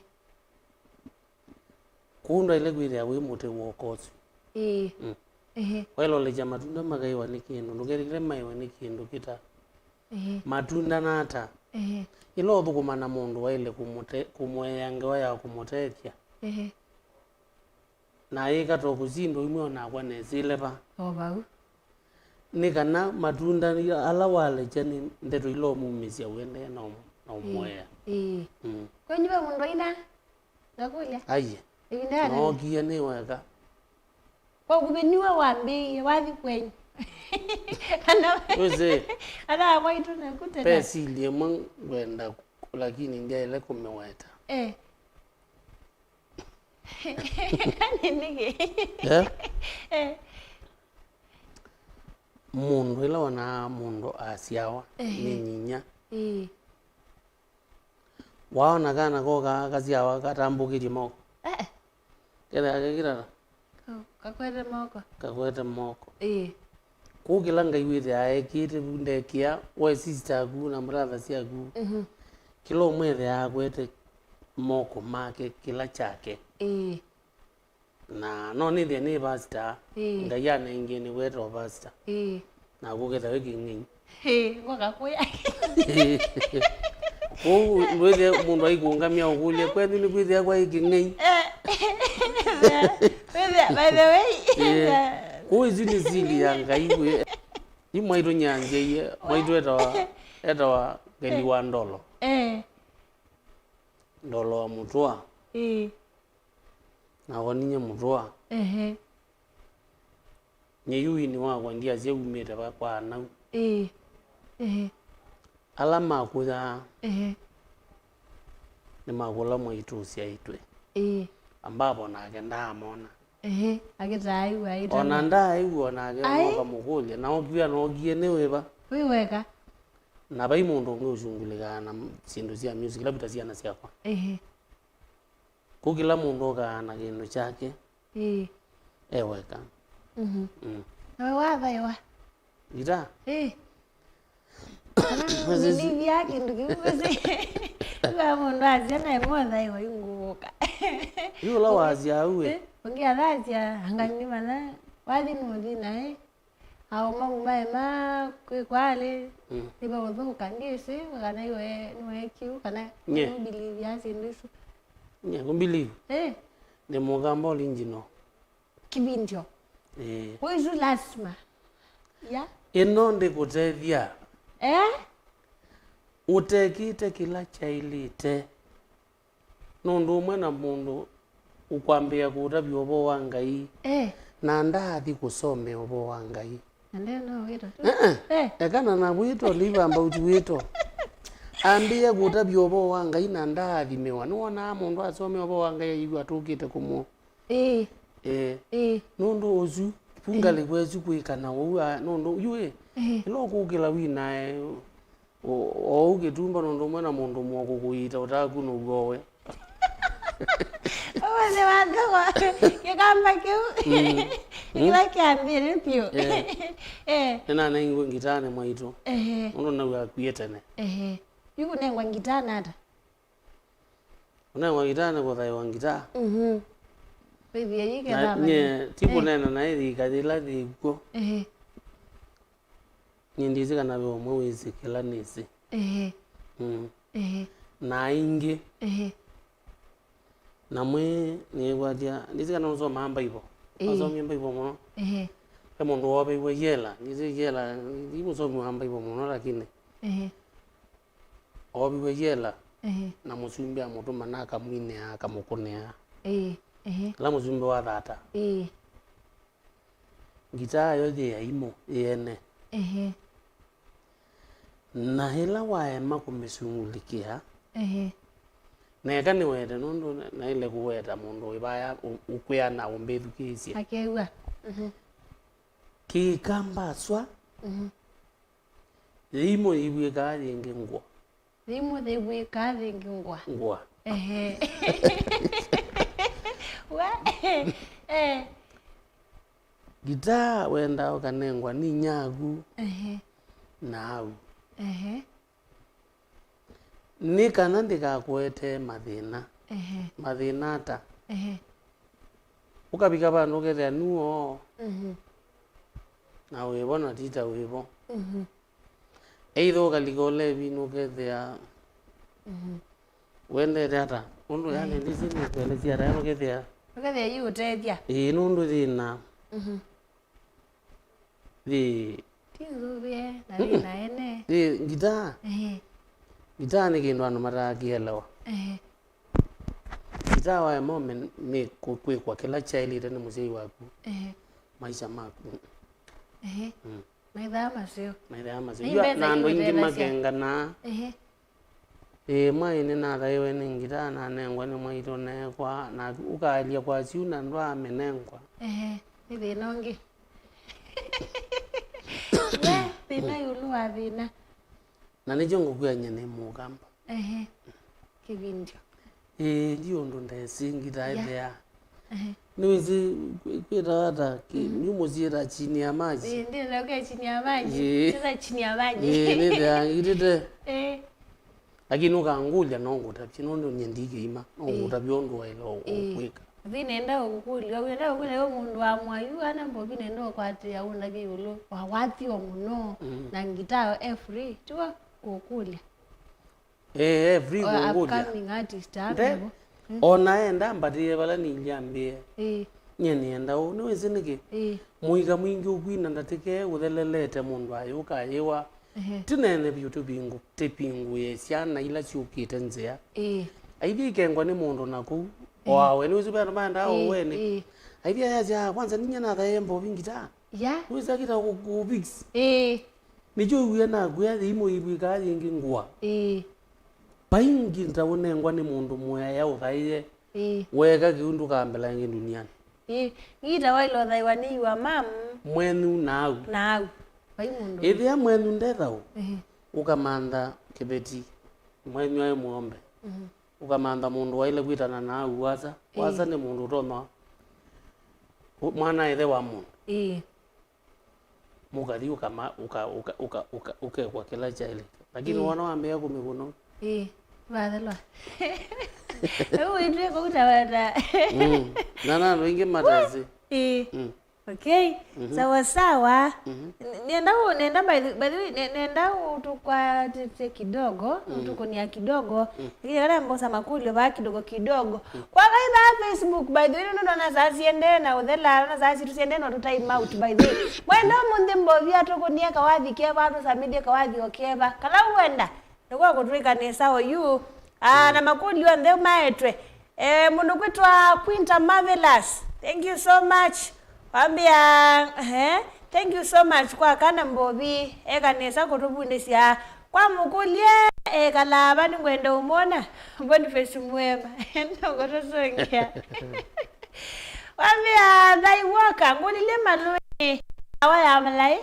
Kũu ndwaĩle kwĩthĩa wĩ mũtĩ w'oko ũsu. Ĩĩ. Mm. Ehe. Waĩlolekya matunda makaiwa nĩ kĩndũ, ndũkethĩkĩle maiwe nĩ kĩndũ kĩta. Ehe. Matunda nata? Ehe. Ĩla ũthũkũma na mũndũ waĩle kũmũte-, kũmũea ngewa ya kũmũtethya. Ehe. Na ayĩka to kũsindwa imwe onakwa nesĩle va. O vau. Nĩ kana matunda ala walekya nĩ ndeto ila ũmumĩsya ũendee na ũm-, na ũmũea. Ĩĩ. Mm. Kwenyu ve mũndũ aina? Ngakũlya. Aiye. Ĩvinda ya tene. Nookie nĩ weka. Kwa ũkuvĩ nĩwe wambĩĩie wathi kwenyu. Kana Wĩsĩ. Kana akwaitũ naku tene. Pesili ĩmwe ngwenda ku-, lakini ndyaĩle kũmĩweta. Eh. Nĩkĩ? Eh? Eh. Mũndũ ĩla wonaa mũndũ asyawa Ehe. nĩ nyinya. Ĩĩ. Waona kana koka kasyawa katambũkĩtye moko. Eh, eh. Kethĩa kakĩtata. Ka-, kakwete moko. Kakwete moko. Ĩĩ. Kũu kĩla Ngai wĩthĩaa ekĩte vu ndekĩa, we sister aku na brother syaku. Mhm. Kĩla ũmwe ethĩaa akwete moko make, kĩla kyake. Ĩĩ. Na no nĩthĩe nĩ pastor, ĩĩ, Ngai anengie nĩ weta o pastor. Ĩĩ. Na kũketha wĩ kĩng'ei. Ĩĩ, ngoka kũya. Kũu ndwĩthĩa mũndũ aikũngamia ũkũlye, kwenyu nĩ kwĩthĩa kwa ĩ kĩng'ei? Eh. Wĩthĩa, by the way. Ĩĩ. Kũu isu nĩ sili ya Ngai kwĩ. Yu mwaitũ nyanzyaie, mwaitũ etawa, etawa Ngai wa Ndolo. Eh. Ndolo wa Mũtũa. Ĩĩ. Na woninyie Mũtũa. Ehe. Nyie yu wini wakwa ndiasya umĩte va kwa anau. Ĩĩ. Ehe. Ala makũyaa, ehe, nĩmakũla mwaitũ ũsyaĩtwe. Ĩĩ. Ambapo nake ndaamona. Ehe. Akĩtaaĩw'a aĩtana. Ona ndaaĩw'a onake. Ai. Nokamũkũlya. Na okiw'a nookie nĩ wĩva? Wĩ weka. Na vai mũndũ ũngĩ ũsungulĩkaa na m-, syĩndũ sya music, labda syana syakwa. Ehe. Kũu kĩla mũndũ okaa na kĩndũ kyake. Ĩĩ. E weka. Mhm. Mm. Nawe wathaĩwa? Ngita? Ĩĩ. Kana nĩnĩthia kĩndũ kĩu wĩsĩ. Kwa mũndũ asya naĩ mothaĩwa yu ngũka. Yu ũla wasya au we. Ĩ, ũngĩ athasya, anga nĩ mana, wathi nũthi naĩ. Ao mau maema kwĩkwa alĩ, mm, nĩvaũthũka, ndyĩsĩ kana iwe nĩweekiu, kana, nye, nũmbilivya syĩndũ isu. Nye, kũmbilivu? Eh. Nĩ mũkamba original. Kĩvindyo. Eh. Kwa isu lasima. Ya. Ĩno ndĩkũtethya. Eh? Ũtekĩte kĩla kyaĩlĩte. Nũndũ ũmwe na mũndũ ũkwambĩĩa kũtavya ũvoo wa Ngai, eh, na ndaathi kũsomea ũvoo wa Ngai. Na ndee no wĩto tu. Eh, eh. Eh. Eka na navwĩto, ndivambauti wĩto. Ambĩĩa kũtavya ũvoo wa Ngai na ndaathimĩwa. Nĩwonaa mũndũ asomea ũvoo wa Ngai ayĩw'a atũkĩte kũmũ. Ĩĩ. Eh. Ĩĩ. Nũndũ ũsu, ĩĩ, ngalĩko ĩsu kwĩkana ũu, a, nũndũ yu ĩ, ĩĩ, ĩla ũkũkĩla winae, O, o ũu kĩtumba nũndũ ũmwe na mũndũ mũoko kũiita ũtaku nũw'o we. Ũmũnthĩ wathogwa kĩkamba kĩu. Mm. Kĩla kĩambĩrĩ vyũ. Eh. Eh. Nĩnanengiwe ngitaa nĩ mwaitũ. Ehe. Nũndũ nau akwie tene. Ehe. Yu kũnengwa ngitaa nata? Ũnengwa ngitaa nĩ kũthaĩwa ngitaa. Mhm. Wĩthie yĩ na kĩthama. Nyie ti, eh, kũneena naĩ yĩka yĩla yĩ kw'o. Ehe. Nyie ndyĩsĩ kana ve ũmwe wĩsĩ kĩla nĩsĩ. Ehe. Mm. Ehe. Na aingĩ. Ehe. Na mwĩ nĩkwatya, ndyĩsĩ kana ũsomaa Mbaivo. Ĩĩ. Asomie Mbaivo mũno. Ehe. Ve mũndũ wooveiwe yela, ndyĩsĩ yela, ti mũsomi wa Mbaivo mũno, lakini, ehe, ooviwe yela, ehe, na mũsumbĩ amũtũma na akamwinĩa, akamũkũnĩa. Ĩĩ. Ehe. Ala mũsumbĩ wa thata. Ĩĩ. Ngitaa yo yĩ aimũ yene. Ehe. Na ĩla waema kũmĩsungulĩkĩa, ehe, na eka nĩwete, nũndũ na-, naĩle kũweta mũndũ wĩ vaya ũ-, ũkwĩa na ũmbĩthukĩĩsye. Akew'a. Mhm. Kĩkamba swa. Mhm. Yĩimũ yĩvw'ĩkaa yĩngĩ ngũa. Yĩimũ yĩvw'ĩkaa yĩngĩ ngũa. Ngũa. Ehe. Wa, eh. Ngitaa wendaa ũkanengwa nĩ nyaku, ehe, na au. Ehe. Nĩ kana ndĩkakũetee mathĩna. Ehe. Mathĩna ata? Ehe. Ũkavika vandũ ũkethĩa nũũ, mhm, na wĩvo na ti ta wĩvo. Mhm. Either ũkalika ũlevinĩ ũkethĩa, mhm, ũendete ata? Ũndũ, yani, ĩĩ, ndĩsĩ nĩkũelesya ata, yani, ũkethĩa, ũkethĩa yu ũtethya. Ĩĩ, nũndũ thĩna, mhm, yĩ, ti nzũvĩe na thĩna ene. Yĩ ngitaa. Ehe. Ngitaa nĩ kĩndũ andũ matakĩelewa. Ehe. Ngitaa waema ũmĩ-, mĩ-, kũ-, kwĩkwa kĩla kyaĩlĩte nĩ mũsyai waku. Ehe. Maisha maku. Ehe. Mm. Maithaa maseo. Maithaa maseo. Yu na andũ aingĩ makenganaa. Ehe. Ĩĩ, mwaĩ nĩnathaiwe nĩ ngitaa nanengwa nĩ mwaitũ neekwa, na ũkaalya kwasyu na ndwaamĩnengwa. Ehe, nĩ thĩna ũngĩ. We, thĩna ĩũlũ wa thĩna. Na nĩkyo ngũkwĩa nyie nĩ Mũkamba. Ehe. kĩvindyo. Ĩĩ, ndi ũndũ ndesĩ ngita ĩthea. Ehe. Nĩwĩsĩ kwĩ-, kwĩtawa ata? Kĩ-, mhm, nyumo syĩta chini ya maji. Ĩĩ, ndĩenda ũke chini ya maji. Ĩĩ. Cheza chini ya maji. Ĩĩ, nĩthea ngitĩte. Ĩĩ. Lakini ũkangũlya no ngũtavye, nũndũ nyie ndi kĩima. No, ĩĩ, ngũtavye ũndũ waĩle ũ-, ĩĩ, kwĩka. Thi nenda ũkũlya, wenda ũkũlya we mũndũ wa mwayu, ana mbovi nenda ũkwatĩa ũndavye ĩũlũ wa wathi o mũno, mm, na ngita e free, tiwa kũkũlya. Eh, eh, free. Or kũngũlya. Upcoming artist, nde, ame bo. Mm. Ona enda mbatĩe vala nĩilyambĩe. Eh. Nyie nĩenda ũu. Nĩwĩsĩ nĩkĩ? Eh. Mũika mwingĩ ũkwina ndatĩke ũthelelete mũndũ ayũka ayĩwa. Ehe. Tinene vyũ tũvingũ, tĩvingũĩe syana ila syũkĩte nzĩa. Eh. Aithya ikengwa nĩ mũndũ na kũu. Eh. O awe, nĩwĩsĩ ve andũ maendaa, eh, o wene. Eh. Aithya yasya, "Kwanza ninya nathae mbovi ngita." Ya. Nĩwĩsĩ akita kũ-, kũ-, fix. Eh. Nĩkyo wĩw'e nakwĩa yĩimũ ivw'ĩkaa yĩngĩ ngũa. Ĩĩ. Vaingĩ nda ũnengwa nĩ mũndũ mũea ũthaĩe. Ĩĩ. Weeka kĩu ndũkambĩla ĩngĩ ndunianĩ. Ĩĩ. Ngita waĩle ũthaĩwa nĩ your mom. Mwenyu naaũ. Naaũ. Vai mũndũ. Ĩthĩa mwenyu nde thaũ, ĩĩ, ũkamantha kĩveti. Mwenyu aĩ mũombe. Mhm. Ũkamantha mũndũ waĩle kwĩtana naaũ wasa. Ĩĩ. Wasa nĩ mũndũ ũtonya mwana ĩthe wa mũndũ. Ĩĩ. Mũkathi ũkama-, ũka-, ũka-, ũka-, ũka-, ũkekwa kĩla kyaĩlĩte. Lakini, ĩĩ, wona wambĩĩa kũmĩkũna. Ĩĩ, vathelwa. Rĩu wĩtw'ĩka ũtawata. Mm. Na, na andũ aingĩ matesĩ. Ĩĩ. Mm. Okay. Mhm. Sawa sawa. Mhm. N-, nenda ũ-, nenda by the, by the way, ne-, nenda ũtũkwatĩte kidogo, mm, ũtũkũnia kidogo. Mm. Nĩkĩkala mbosa makũlyo vaa kidogo kidogo. Mm. Kwa kaitha Facebook, by the way, nũndũ nona saa siendee na ũthela, nona saa situ siendee na tũ time out, by the way. Mwenda ũmũnthĩ mbovi atũkũnie kawathi keva, atũsamĩthye kawathi o keva. Kala wenda, nĩkwa kũtwĩka nesa oyu. Ah, na makũlyo onthe maetwe. Eh, mũndũ kwĩtwa Quinta Marvelous. Thank you so much. Wambĩa, eh, thank you so much kwa kana mbovi. Eka nesa kũtũvundĩsya. Kwa mũkũlye, ekala ava nĩngwenda ũmwona. Boniface Mwema. Nũkũtũsũngĩa. Wambĩa, thai woka, ngũlilye malũĩ. Awa ya malai.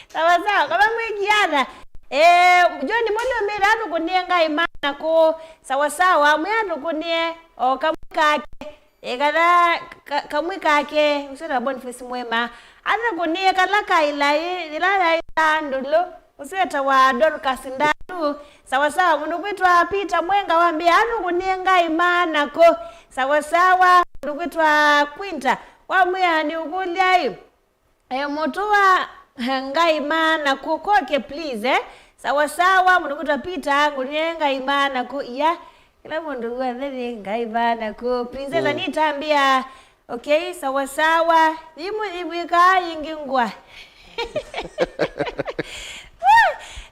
Sawa sawa, kama mwĩkiana. Eh, John Moli ũmĩte atũkũnie ngai mana kũ. Sawa sawa, mwĩ atũkũnie o kamwe kake. E, kana ka-, kamwe kake, ũsio na Boniface Mwema. Atũkũnie kala kailai, yĩla yaĩ ya ndũlũ. Ũsio etawa Dorcas Ndatu. Sawa sawa, mũndũ kwĩtwa Peter Mwenga wambĩa, atũkũnie ngai mana kũ. Sawa sawa, mũndũ kwĩtwa Quinta. Wamwĩa nĩ ũkũlya ĩ. Eh, mũtũa, eh, ngai mana kũ koke, please, eh? Sawa sawa, mũndũ kwĩtwa Peter, ngũnie ngai mana kũ, iya. Kĩla mũndũ wothe nĩ ngai mana kũ. Princess, mm, Anita ambĩa, okay, sawa sawa. Yĩimũ ivw'ĩkaa yĩngĩ ngũa.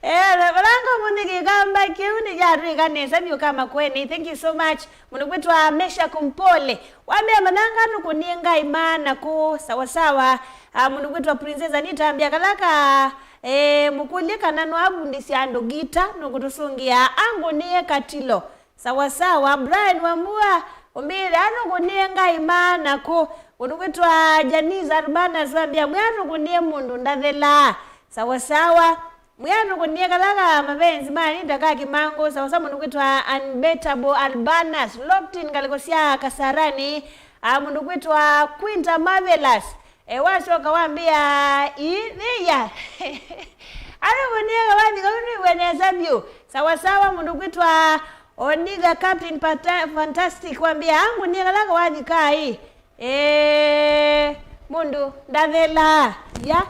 Eh, balanga mũnĩ kĩkamba kĩu nĩ yatwĩka nesa vyũ kama kweni. Thank you so much. Mũndũ kwĩtwa Meshack Mpole. Wambĩa mananga nũkũnie ngai mana kũ. Sawa sawa. Ah, mũndũ kwĩtwa Princess Anita ambĩa kala ka, eh, mũkũlye kana no avundĩsya andũ ngita, nũkũtũsũngĩa angũnie katilo. Sawa sawa. Brian Wambua, ũmbĩĩe anũkũnie ngai mana kũ. Mũndũ kwĩtwa Janice Urbanus wambĩa mwĩ anũkũnie mũndũ ndathelaa. Sawa sawa. Mwĩanũkũnie kala ka mavenzi ma Anita ka kĩmangũ, sawa sawa, mũndũ kwĩtwa Unbeatable Albanus, locked in ngalĩko sya Kasarani, a, mũndũ kwĩtwa Quinta Marvelous, e, wasyoka wambĩa, ii, nĩya. Anũkũnie kawathi kau nĩw'e nesa vyũ. Sawa sawa, mũndũ kwĩtwa Onitha Captain Pata-, Fantastic wambĩa, angũnie kala kawathi kai. Ĩĩ, mũndũ ndathelaa. Ya.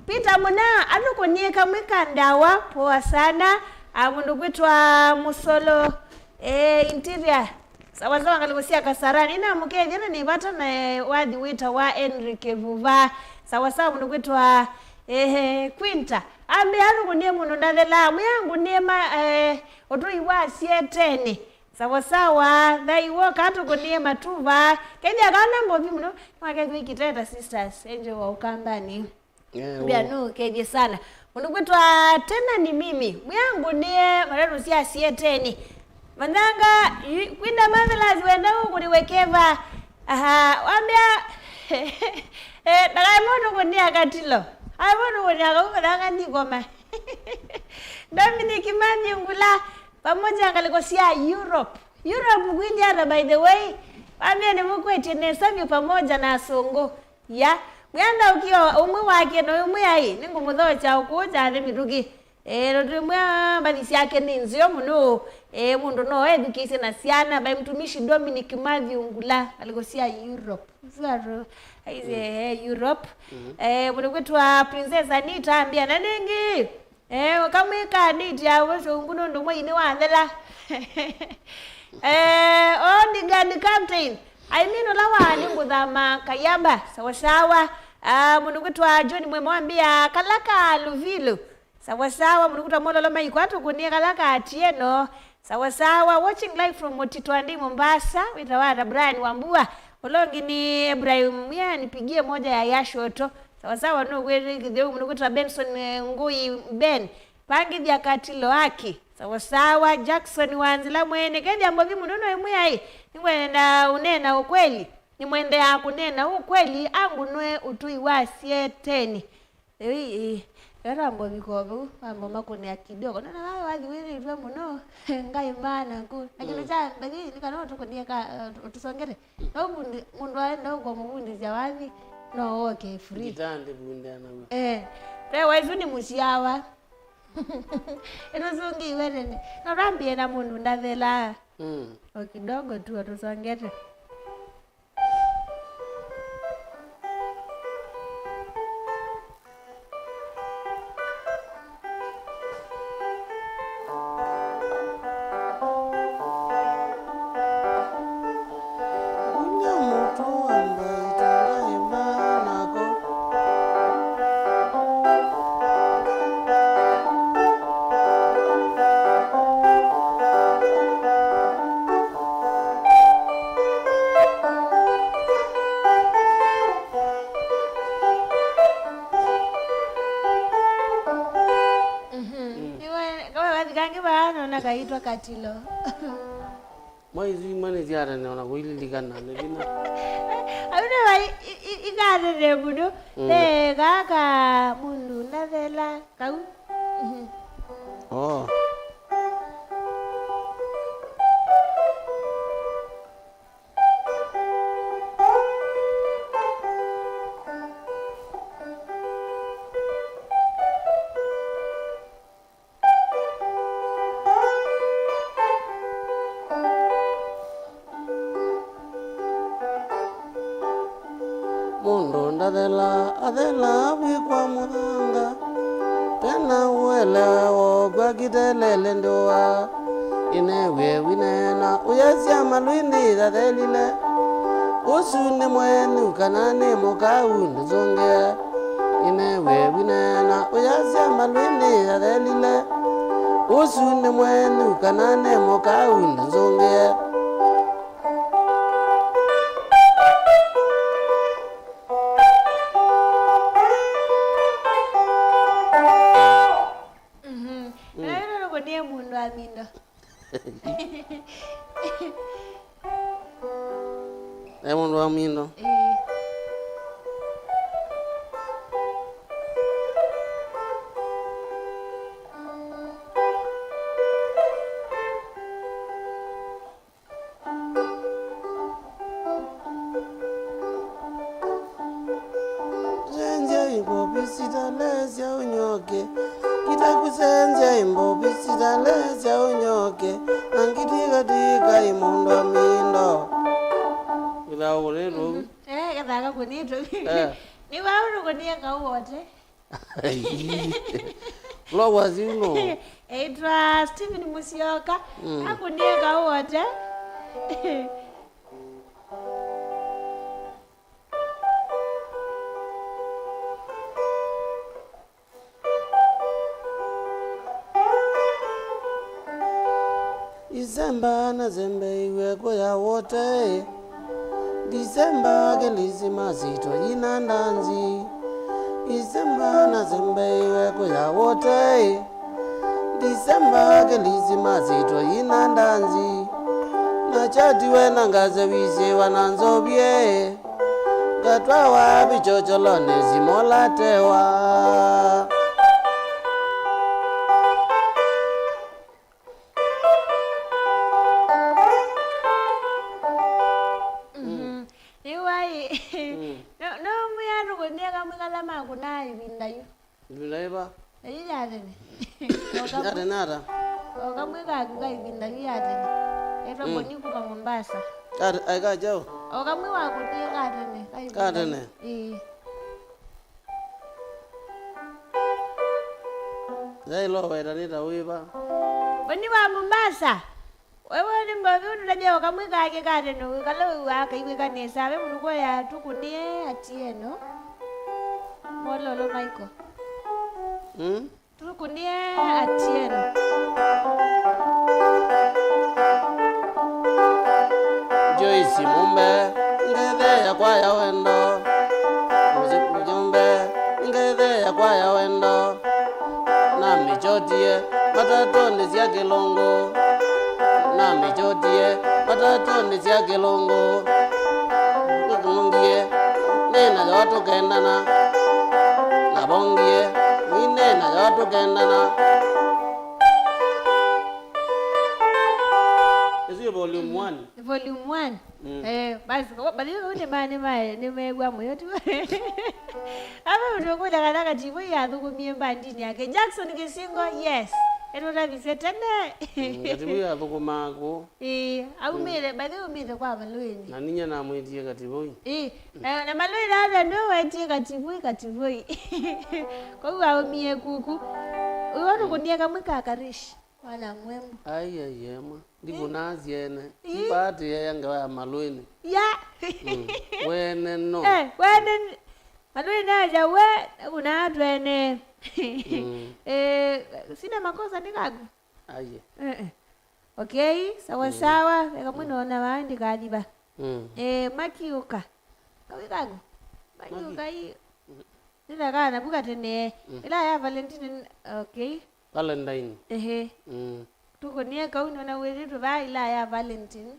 Peter Mũna, anũkũnie kamwe ka ndawa, poa sana. A, mũndũ kwĩtwa Mũsolo, eh, Interior. Sawa sawa, ngalĩko sya Kasarani. Namũkethya na nĩ vata na, eh, wathi wĩtawa Henry Kĩvuva. Sawa sawa, mũndũ kwĩtwa, eh, Quinta. Ambĩa anũkũnie mũndũ ndathelaa. Mwĩangũnie ma, eh, ũtũi wa Sieteni. Sawa sawa, thai woka tũkũnie matuva. Kethĩa kana mbovi mũno, nĩwakethwa ikiteta sisters, enje wa Ũkambani. Yeah, mbia wo. Nũkethye sana. Mũndũ kwĩtwa tena ni mimi, mwĩangũnie matatũ sya Sieteni. Manyanga, yu-, kwinda Marvelous wenda ũkũniwe keva. Aha, wambia, eh, ndakai mũndũ kũnia katilo. Ai mũndũ kũnia kau, manyanga nikoma. Dominic Matthew Ngula, Pamoja ngalĩko sya Europe. Europe kwĩlĩ ata, by the way? Vambĩanĩ mũkwetye nesa vyũ pamoja na asũngũ. Ya, mwĩandaũkĩo ũmwe wake na ũmwe aĩ, nĩngũmũthokya ũkũũ kyathĩ mĩtũkĩ. Eh, no twĩmwĩa mbathi syake nĩ nzeo mũno. Eh, mũndũ no ethukĩĩsye na syana, by mtumishi Dominic Matthew Ngula, ngalĩko sya Europe. Zero. Aise, eh, Europe. Eh, mũndũ kwĩtwa Princess Anita ambĩa, na nĩngĩ, eh, kamwĩka date ya ũsũngũ nũndũ mweinĩ wathela. Eh, oh, ndigani captain. I mean, ũla wa nĩngũthama Kayaba, sawa sawa. Ah, mũndũ kwĩtwa John Mwema wambĩa, kala ka Luvilo. Sawa sawa, mũndũ kwĩtwa Mololo Maiko, atũkũnĩe kala ka Atieno. Sawa sawa, watching live from Motitwandi, Mombasa. Wĩtawa ata? Brian Wambua. Ũla ũngĩ nĩ Ibrahim Mwĩa, nipigie moja ya Yashoto. Sawa sawa, nũkwĩtĩkĩthya ũu, mũndũ kwĩtwa Benson, eh, Ngũi Ben. Pangĩthya katilo aki. Sawa sawa, Jackson wa Nzila Mwene. Kethya ngovi mũno no ĩmwe aĩ. Nĩngwenda ũneena ũkweli. Nĩmwendeaa kũneena ũkweli, angu nwe ũtũi wa sieteni. Ĩĩ, ĩĩ, ĩla ngũvika o vau, wamba makũnĩa kidogo. Nona waĩ wathi wĩthĩtwe mũno, ngai maana kũ. Na kĩndũ kya mbee nĩ kana ũtũkũnie ka, ũtũsongete. No mũndũ aenda ũkũmũvundĩsya wathi, no oke free. Ngita ndĩvundĩa naw'o. Eh, ve waisu nĩ mũsyawa. Ĩtũsũngĩiwe tene. No twambie na mũndũ ndathelaa. Mm. O kidogo tu ũtũsongete. Mhm. Mm. Nĩwe, kawe wathi kangĩ vaa nona kaitwa katilo. Mwaithu imwe nĩsyatene ona kũililikana nĩ vinya. Au nĩwa i-, i-, i-, ikatete mũno. Mm. Ve kaka mũndũ ndathela kau. Mhm. Oh. Mũndũ ndathelaa, athelaa vwĩ kwa mũthanga. Tena ũelewa wokwa kitelele ndũa. Ĩnewe wĩneena ũyasya malwĩ nĩyathelile. Ũsu nĩ mwenyu kana nĩ mũkau ndũsũngĩe. Ĩnewe wĩneena ũyasya malwĩ nĩyathelile. Ũsu nĩ mwenyu kana nĩ mũkau ndũsũngĩe. Mhm. Mm. Na ĩno nũkũnie mũndũ wa mindo. E mũndũ wa mindo. Ĩĩ. Senzya imbovi sitalesya ũnyoke. Kita kũsenzya imbovi sitalesya ũnyoke. Na ngitikatika imũndũ wa mindo. Wĩthaa ũkũnĩtwe ũu. Eh, kethaka kũnĩtwe. Eh. Nĩ vau nũkũnie kau wote. Ũla wasi ũno. Eĩtwa Steven Musyoka. Mm. Akũnie kau wote. Isemba nasembeiwe kũya wote. Disemba Kilisimasi tũyina ndanzi. Isemba nasembeiwe kũya wote. Disemba Kilisimasi tũyina ndanzi. Na chatiwe na ngase wisiwa na nzovie. Ngatwawa vichocholo nĩsimolatewa. Ĩva? Ĩĩ, ya tene. O kamwe. Ya tene ata? O kamwe kaku ka ĩvinda yu ya tene. Etwa Mm. Boni kuma Mombasa. Ata, aĩ ka kyaũ? O kamwe wakunie ka tene, ka ĩvinda Ka tene? Ĩĩ. Yaĩla ũweta nĩ ta wĩva? Boni wa Mombasa. Wewe nĩ mbavi ũndũ ndavya o kamwe kake ka tene, wĩkala wĩw'aa kaĩw'ĩka nesa, ve mũndũ kwoya tũkũnie Atieno. Mololo Michael. Mm? Tũkũnie Atieno. Joyce Mumbe, ngethe yakwa ya wendo. Mũjumbe, ngethe yakwa ya wendo. Namĩkyotie matatũnĩ sya kĩlungu. Namĩkyotie matatũnĩ sya kĩlungu. Nĩkũngie, nĩ nayo tũkendana. Navongie, nĩ nayo tũkendana. Ĩsu ĩ volume one. Volume one. Mm. Eh, basi, kwa- basi kau nĩma- nĩma- nĩmeew'a mũyo tu. Ava ũtũkũlya kana Kativoi athũkũmie mbandinĩ yake. Jackson Kĩsingo, yes. Etũtavisye tene. Mm, Kativoi athũkũmaa kũ? Ĩĩ, aumĩte, by the way, aumĩte kwa Malũĩnĩ. Na ninyie namwĩtie Kativoi. Ĩĩ, na, na Malũĩnĩ ata nĩwe wetie Kativoi, Kativoi. Kwoou aumie kuku. Ũyũ tũkũnie kamwe ka Karish. Mwana mwembu. Ai, ai, ema. Ndivunaa syene. Ĩ? Mbaatĩĩa ngewa ya Malũĩnĩ. Ya. Mm. Wene no. Eh, wene n- Malũĩnĩ aja we, kuna twene. Mm. Eh, sina makosa nĩ kaku? Aye. Eh, eh. Okay, sawa Mm. sawa. Eka mwino ona wa ndikaliva. Mm. Eh, makiuka. Kawi kaku. Makiuka Maki- i. Nĩthakaa navu katene. Mm. Ĩla ya Valentine, okay. Valentine. Ehe. Mm. Tũkũnie kau nona wĩthĩtwe vaa ĩla ya Valentine.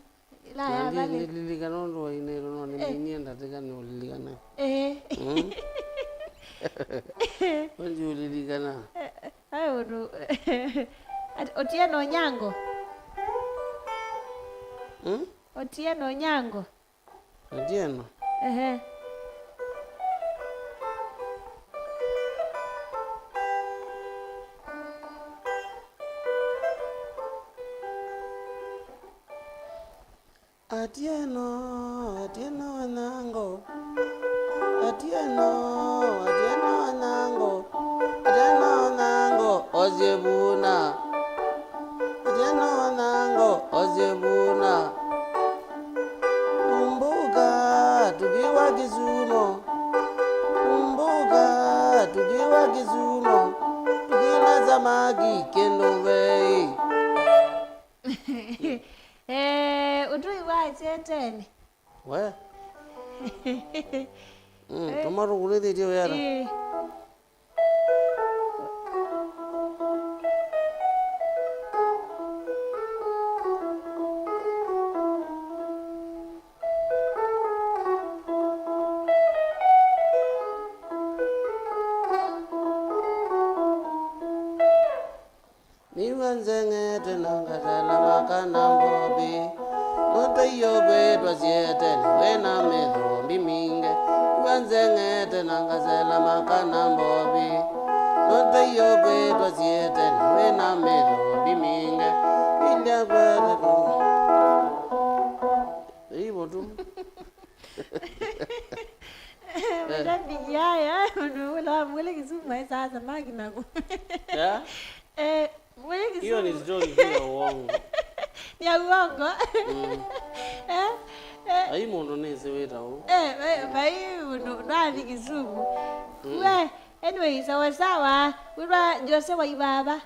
Ĩla ya Valentine. Nĩlilikana ũndũ wainĩtwe no nĩminie ndatĩka nĩũlilikana. Ehe. Mm. Wenji ũlilikana. Aĩ ũndũ. Ati, Otieno Onyango. Mm? Otieno Onyango. Atieno. Ehe. Atieno, Atieno Onyango. Atieno, Atieno Onyango. Atieno Onyango, osyevuna. Atieno Onyango, osyevuna. Kumbuka tukiwa Kisumu, kumbuka tukiwa Kisumu, tukila samaki kĩndũ vei. Eh, ũtũi wa Cheteni. We. Mm, tũma tũkũlĩthĩtye wĩata. Ĩĩ. Nĩw'a nzeng'ete na ngasela makana mbovi. Nũtaiyo kwĩtwa Sieteni wĩna mĩthũmbi mingĩ. Nĩw'a nzeng'ete na ngasela makana mbovi. Nũtaiyo kwĩtwa Sieteni wĩna mĩthũmbi mingĩ. Ilya kwetatu. Ĩivo tu. Mashabiki aya, ũndũ ũla wamwĩle Kisumu aĩsaa samaki naku. Yeah? Eh, mwĩle Kisumu. Hiyo ni story tu ya uongo. Ni ya uongo. Mm. Eh, eh. Ai mũndũ nĩsĩ wĩta ũũ. Eh, eh, vai mũndũ ndwathi Kisumu. Mm. We, anyway, sawa sawa. Wĩtwa Jose Waivava.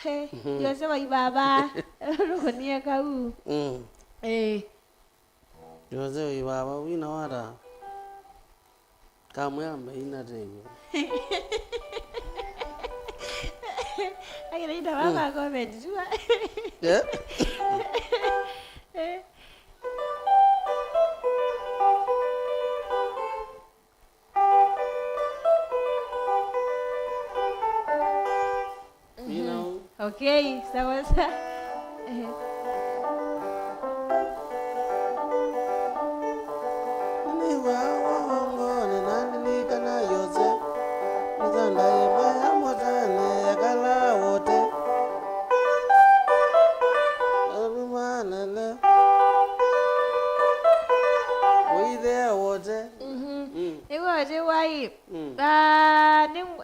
He, Mhm. Jose Waivava. Rũkũnie kau. Mm. Eh. Jose Waivava, wina wata? Kamwe ambe ina tegu. Akira ita waka Mm. comment tu. Yeah. Eh. Nina u. Okay, sawa sawa. Nĩw'a wongo, nĩnandilikana Yose. Nĩsanda ĩmwe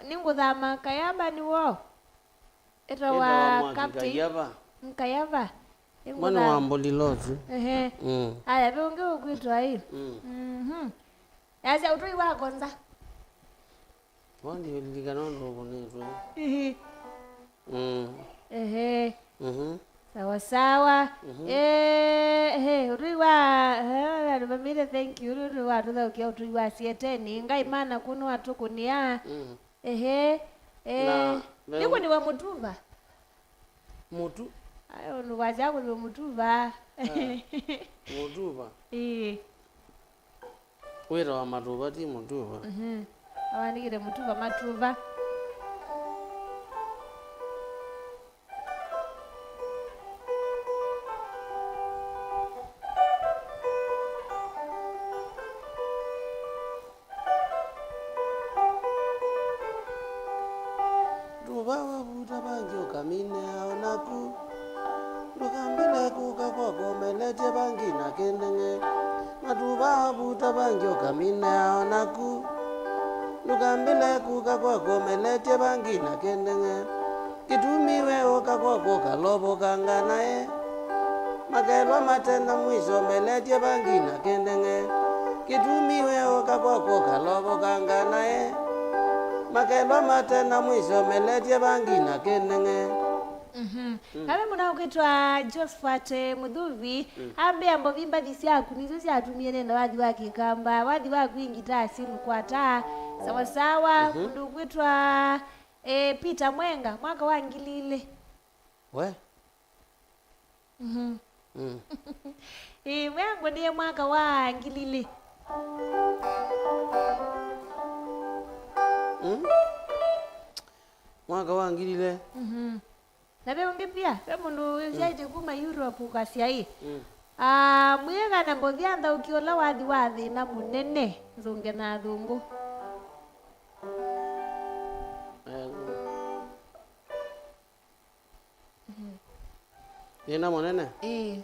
Nĩngũthama Kayava nĩw'o? Ĩtawa Ĩtawa Mwaki Captain Kayava. Nkayava. Mwana wa Nĩngũthama. Mbolilosi. Ehe. Mm. Aya, ve ũngĩ ũkwĩtwa ĩ? Mm. Mhm. Yasya ũtũi wa konza. Wandi ũlilikana ũndũ ũkũnĩtwe. Ihi. Mm. Ehe. Mhm. Sawa sawa. Mhm. Eh, eh, ũtũi wa, eh, andũ mamĩte thank you, ũtũi wa tũthaũkia ũtũi wa sieteni. Ngai mana kũnũ atũkũnĩa. Mm. Ehe. Eh, na ve- nĩkũnĩwa mũtuva. Mũtu. Ayo, nũkwasya kũnĩwa mũtuva. Ah, mũtuva. Ĩĩ. Wĩtawa matuva, ti mũtuva. Mhm. Awandĩkĩte mũtuva, matuva. Tuva wavuta vangi ũkamine o naku. Ndũkambĩle kũka kwakwa ũmeletye vangi na kĩndeng'e. Matuva wavuta vangi ũkamine o naku. Ndũkambĩle kũka kwakwa ũmeletye vangi na kĩndeng'e. Kĩtumi we ũka kwakwa ũkalovokanga naĩ. Makelwa mate na mwiso meletye vangi na kĩndeng'e. Kĩtumi we ũka kwakwa ũkalovokanga naĩ. Makelwa mate na mwiso meletye vangi na kĩndeng'e. Mhm. Mm. Kave mũna ũkwĩtwa Josephat, eh, Mũthuvi, mm, ambĩa mbovi mbathi syaku nĩsyo syatumie nenda wathi wa kĩkamba, wathi waku ingita syĩnũkwata. Sawa sawa, mhm, mũndũ ũkwĩtwa, eh, Peter Mwenga, mwaka wa ngili ilĩ. We? Mhm. Mm. Ĩĩ, mweangu nĩye mwaka wa ngili ilĩ. Mm. Mwaka wa ngili ilĩ. Mhm. Na ve ũngĩ pia, ve mũndũ wĩsyaĩtye kuma Europe ũkasya ĩ. Mm. Ah, mwĩĩka na mbovi ya nthaũki ũla wathi wa thĩna mũnene, nzũnge na athũngũ. Eh, thĩna mũnene? Ĩĩ.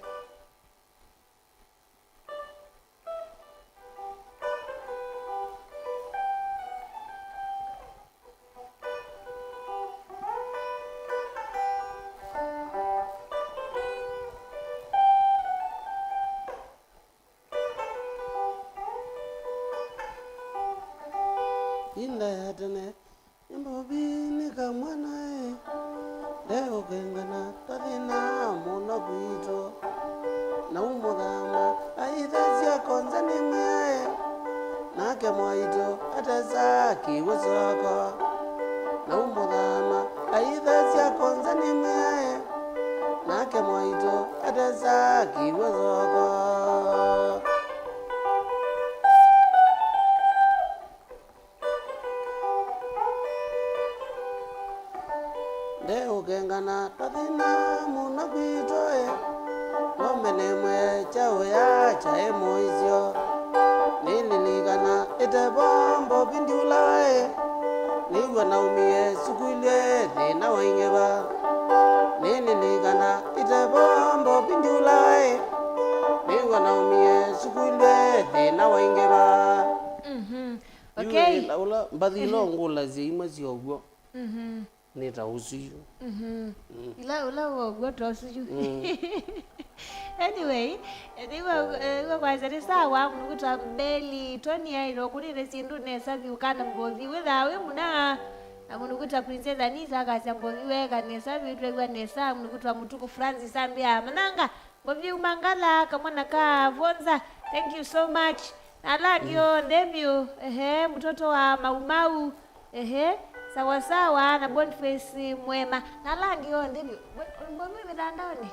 Ĩvinda ya tene, nĩ mbovi nĩ kamwana ĩ, ndeũkengana twathĩna mũno kwitũ. Na ũmũthama aithasya konza nĩ mwĩae, nake mwaitũ atesa kĩw'ũ soko. Na ũmũthama aithasya konza nĩ mwĩae, nake mwaitũ atesa kĩw'ũ soko. Ndeũkengana twathĩna mũno kwitũ ĩ, nomene mwe kyaũya kyaĩ mũisyo. Nĩlilikana ĩtevo mbovi ndiũlawa ĩ, nĩw'a naumie sukulu ĩ thĩna waingĩva. Nĩlilikana ĩtevo mbovi ndiũlawa ĩ, nĩw'a naumie sukulu ĩ thĩna waingĩva. Mhm. Yu okay. Ĩla ũla mbathi ila ũngũlasya imwe sya ũw'o. Mhm. Nĩ ta ũsu yu. Mhm. Mm. Ila ũla wow'o ta ũsu yu. Mm. Anyway, nĩw'a, eh, nĩw'a kwasya nĩ sawa, mũndũ kwĩtwa Beli, Tony aĩlo kũnĩte syĩndũ nesa vyũ kana mbovi. Wĩthaa wĩ mũna, na mũndũ kwĩtwa Princess Anita akasya mbovi weeka nesa vyũ, twew'a nesa, mũndũ kwĩtwa Mũtuku Francis ambĩa, Mananga, mbovi uma ngala, kamwana ka Vonza. Thank you so much. Na ala angĩ onthe vyũ, ehe, mtoto wa Maumau, ehe, sawa sawa, na Boniface Mwema. Na ala angĩ onthe vyũ, mbovi wĩ mitandaoni?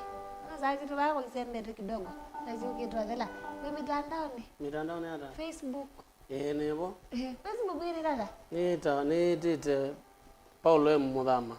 Ona saa sitũ vaa kũisembete kidogo. Saa siũkĩtwa thela. Wĩ mitandaoni? Mitandaoni ata? Facebook. Ĩĩ, nĩvo. Ehe, Facebook wĩ nĩ tata? Nĩta, nĩtĩte Paulo M Mũthama.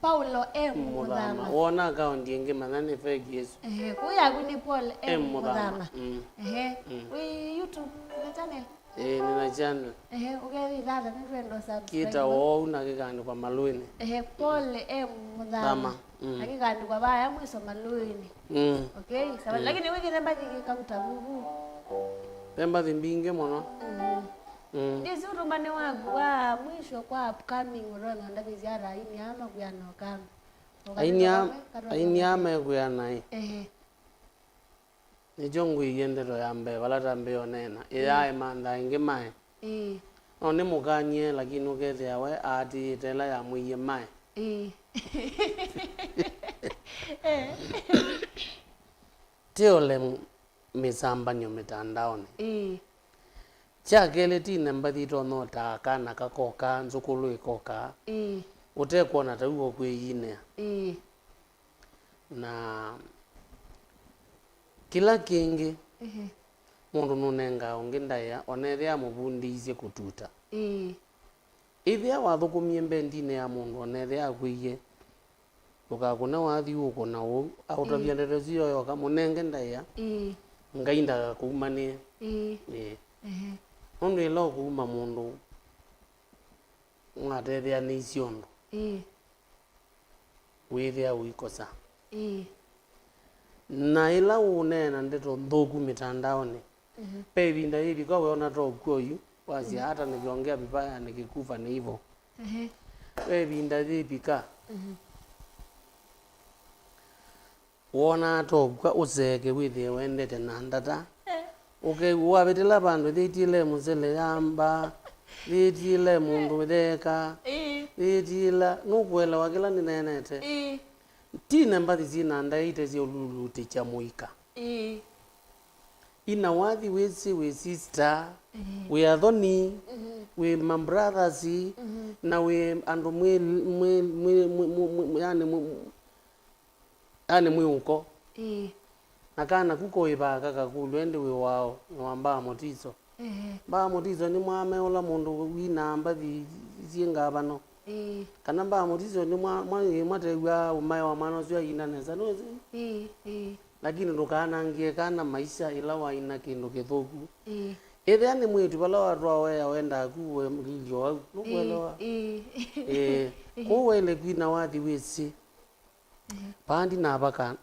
Paulo M Mũthama. Mũthama. Wona akaunti ĩngĩ, manya nĩ fake ĩsu. Ehe, kũu yaku nĩ Paul M M Mũthama. Mũthama. Mm. Ehe. Mm. Wĩ YouTube, wĩ na channel? Ĩĩ, nĩna channel. Ehe, ũkethĩtha ata nĩtwenda subscribe. Kĩtawa ũu na kĩkaandĩkwa malũinĩ. Ehe, Paul M Mũthama. Thama. Mm. Na kĩkaandĩkwa vaya mwiso malũinĩ. Mm. Okay, sawa. Mm. Lakini wĩkĩte mbathi kauta vuvu. Ve mbathi mbingĩ mũno. Mm. Mm. Ndisi ũtũmani waku wa mwisho kwa upcoming ũtonya ndavĩsya ata aini aa makwĩana ũkamba. Aini aa, aini aa mekwĩana ĩ. Ehe. Nĩkyo ngwĩie ndeto ya mbee, vala tambĩe ũneena, ĩyaĩ mantha ĩngĩ mae. Ĩĩ. No nĩmũkany'e, lakini ũkethĩa we aatĩĩte ĩla yamwĩie mae. Ĩĩ. Tĩole m-, mĩsambanĩo mĩtandaonĩ. Ĩĩ. Kya kelĩ, tine mbathi itonya ũtaa kana kakoka, nzũkũlũ ĩkoka, ĩĩ, ũtekwona ta wĩ ũkwĩyinĩa. Ĩĩ. Na kĩla kĩngĩ, ehe, mũndũ nũnengaa ũngĩ ndaĩa, o na ethĩa amũvundĩisye kũtuta. Ĩĩ. Ĩthĩa wathũkũmie mbendinĩ ya mũndũ, o na ethĩa akwĩie, ndũkakũne wathi ũkũna ũu, aũtavya, ĩĩ, ndeto ĩsu yoyoka, mũnenge ndaĩa, ĩĩ, Ngai ndakakũumanĩe. Ĩĩ. Ĩĩ. Ehe. Nũndũ ĩla ũkũuma mũndũ, mwatetheanĩisye ũndũ, ĩĩ, wĩthĩa ũikosa. Ĩĩ. Na ĩla ũũneena ndeto nthũku mĩtandaonĩ, mhm, ve ĩvinda yĩvika weona ta ũkw'o yu, wasya, mhm, hata nikiongea vibaya nikikufa ni hivyo. Ehe. Ve ĩvinda yĩvika, mhm, wonaa ta ũkw'a ũseeke wĩthĩe wendete na ndata. Eh. Ũkew'a wavĩtĩla vandũ ĩthĩtiĩle mũsele yamba, ĩthĩtiĩle mũndũ ĩtheeka, ĩĩ, ĩthĩtiĩla, nũkũelewa kĩla nĩneenete? Ĩĩ. Tine mbathi syĩ na ndaĩa ite sya ũlulutĩkya mũika. Ĩĩ. Ina wathi wĩsĩ wĩ sister, ĩĩ, wĩ athoni, mhm, wĩ ma brothers, mhm, na wĩ andũ mwĩ, mwĩ, mwĩ, mwĩ, mwĩ, mwĩ, yani mwĩ, yani mwĩ ũko. Ĩĩ. Na kana ku koĩvaa kakakũlw'a ĩndĩ wĩ wao, nĩ wa mbaa mũtiso. Ehe. Mbaa mũtiso nĩ mwame ũla mũndũ winaa mbathi syĩ ngavano. Ĩĩ. Kana mbaa mũtiso nĩ mwa, mwa, mwatew'aa ũmae wa mwana ũsu ayina nesa, nũsĩ? Ĩĩ, ĩĩ. Lakini ndũkanangĩe kana maisha ĩla waina kĩndũ kĩthũku. Ĩĩ. Ĩthĩa nĩ mwĩĩtu vala watwawa wĩa wendaa ku we lilyo wau, nũkwelewa? Ĩĩ, ĩĩ. Ĩĩ. Ĩĩ. Kwoou waĩle kwina wathi wĩsĩ. Ehe. Vaa ndinavaka,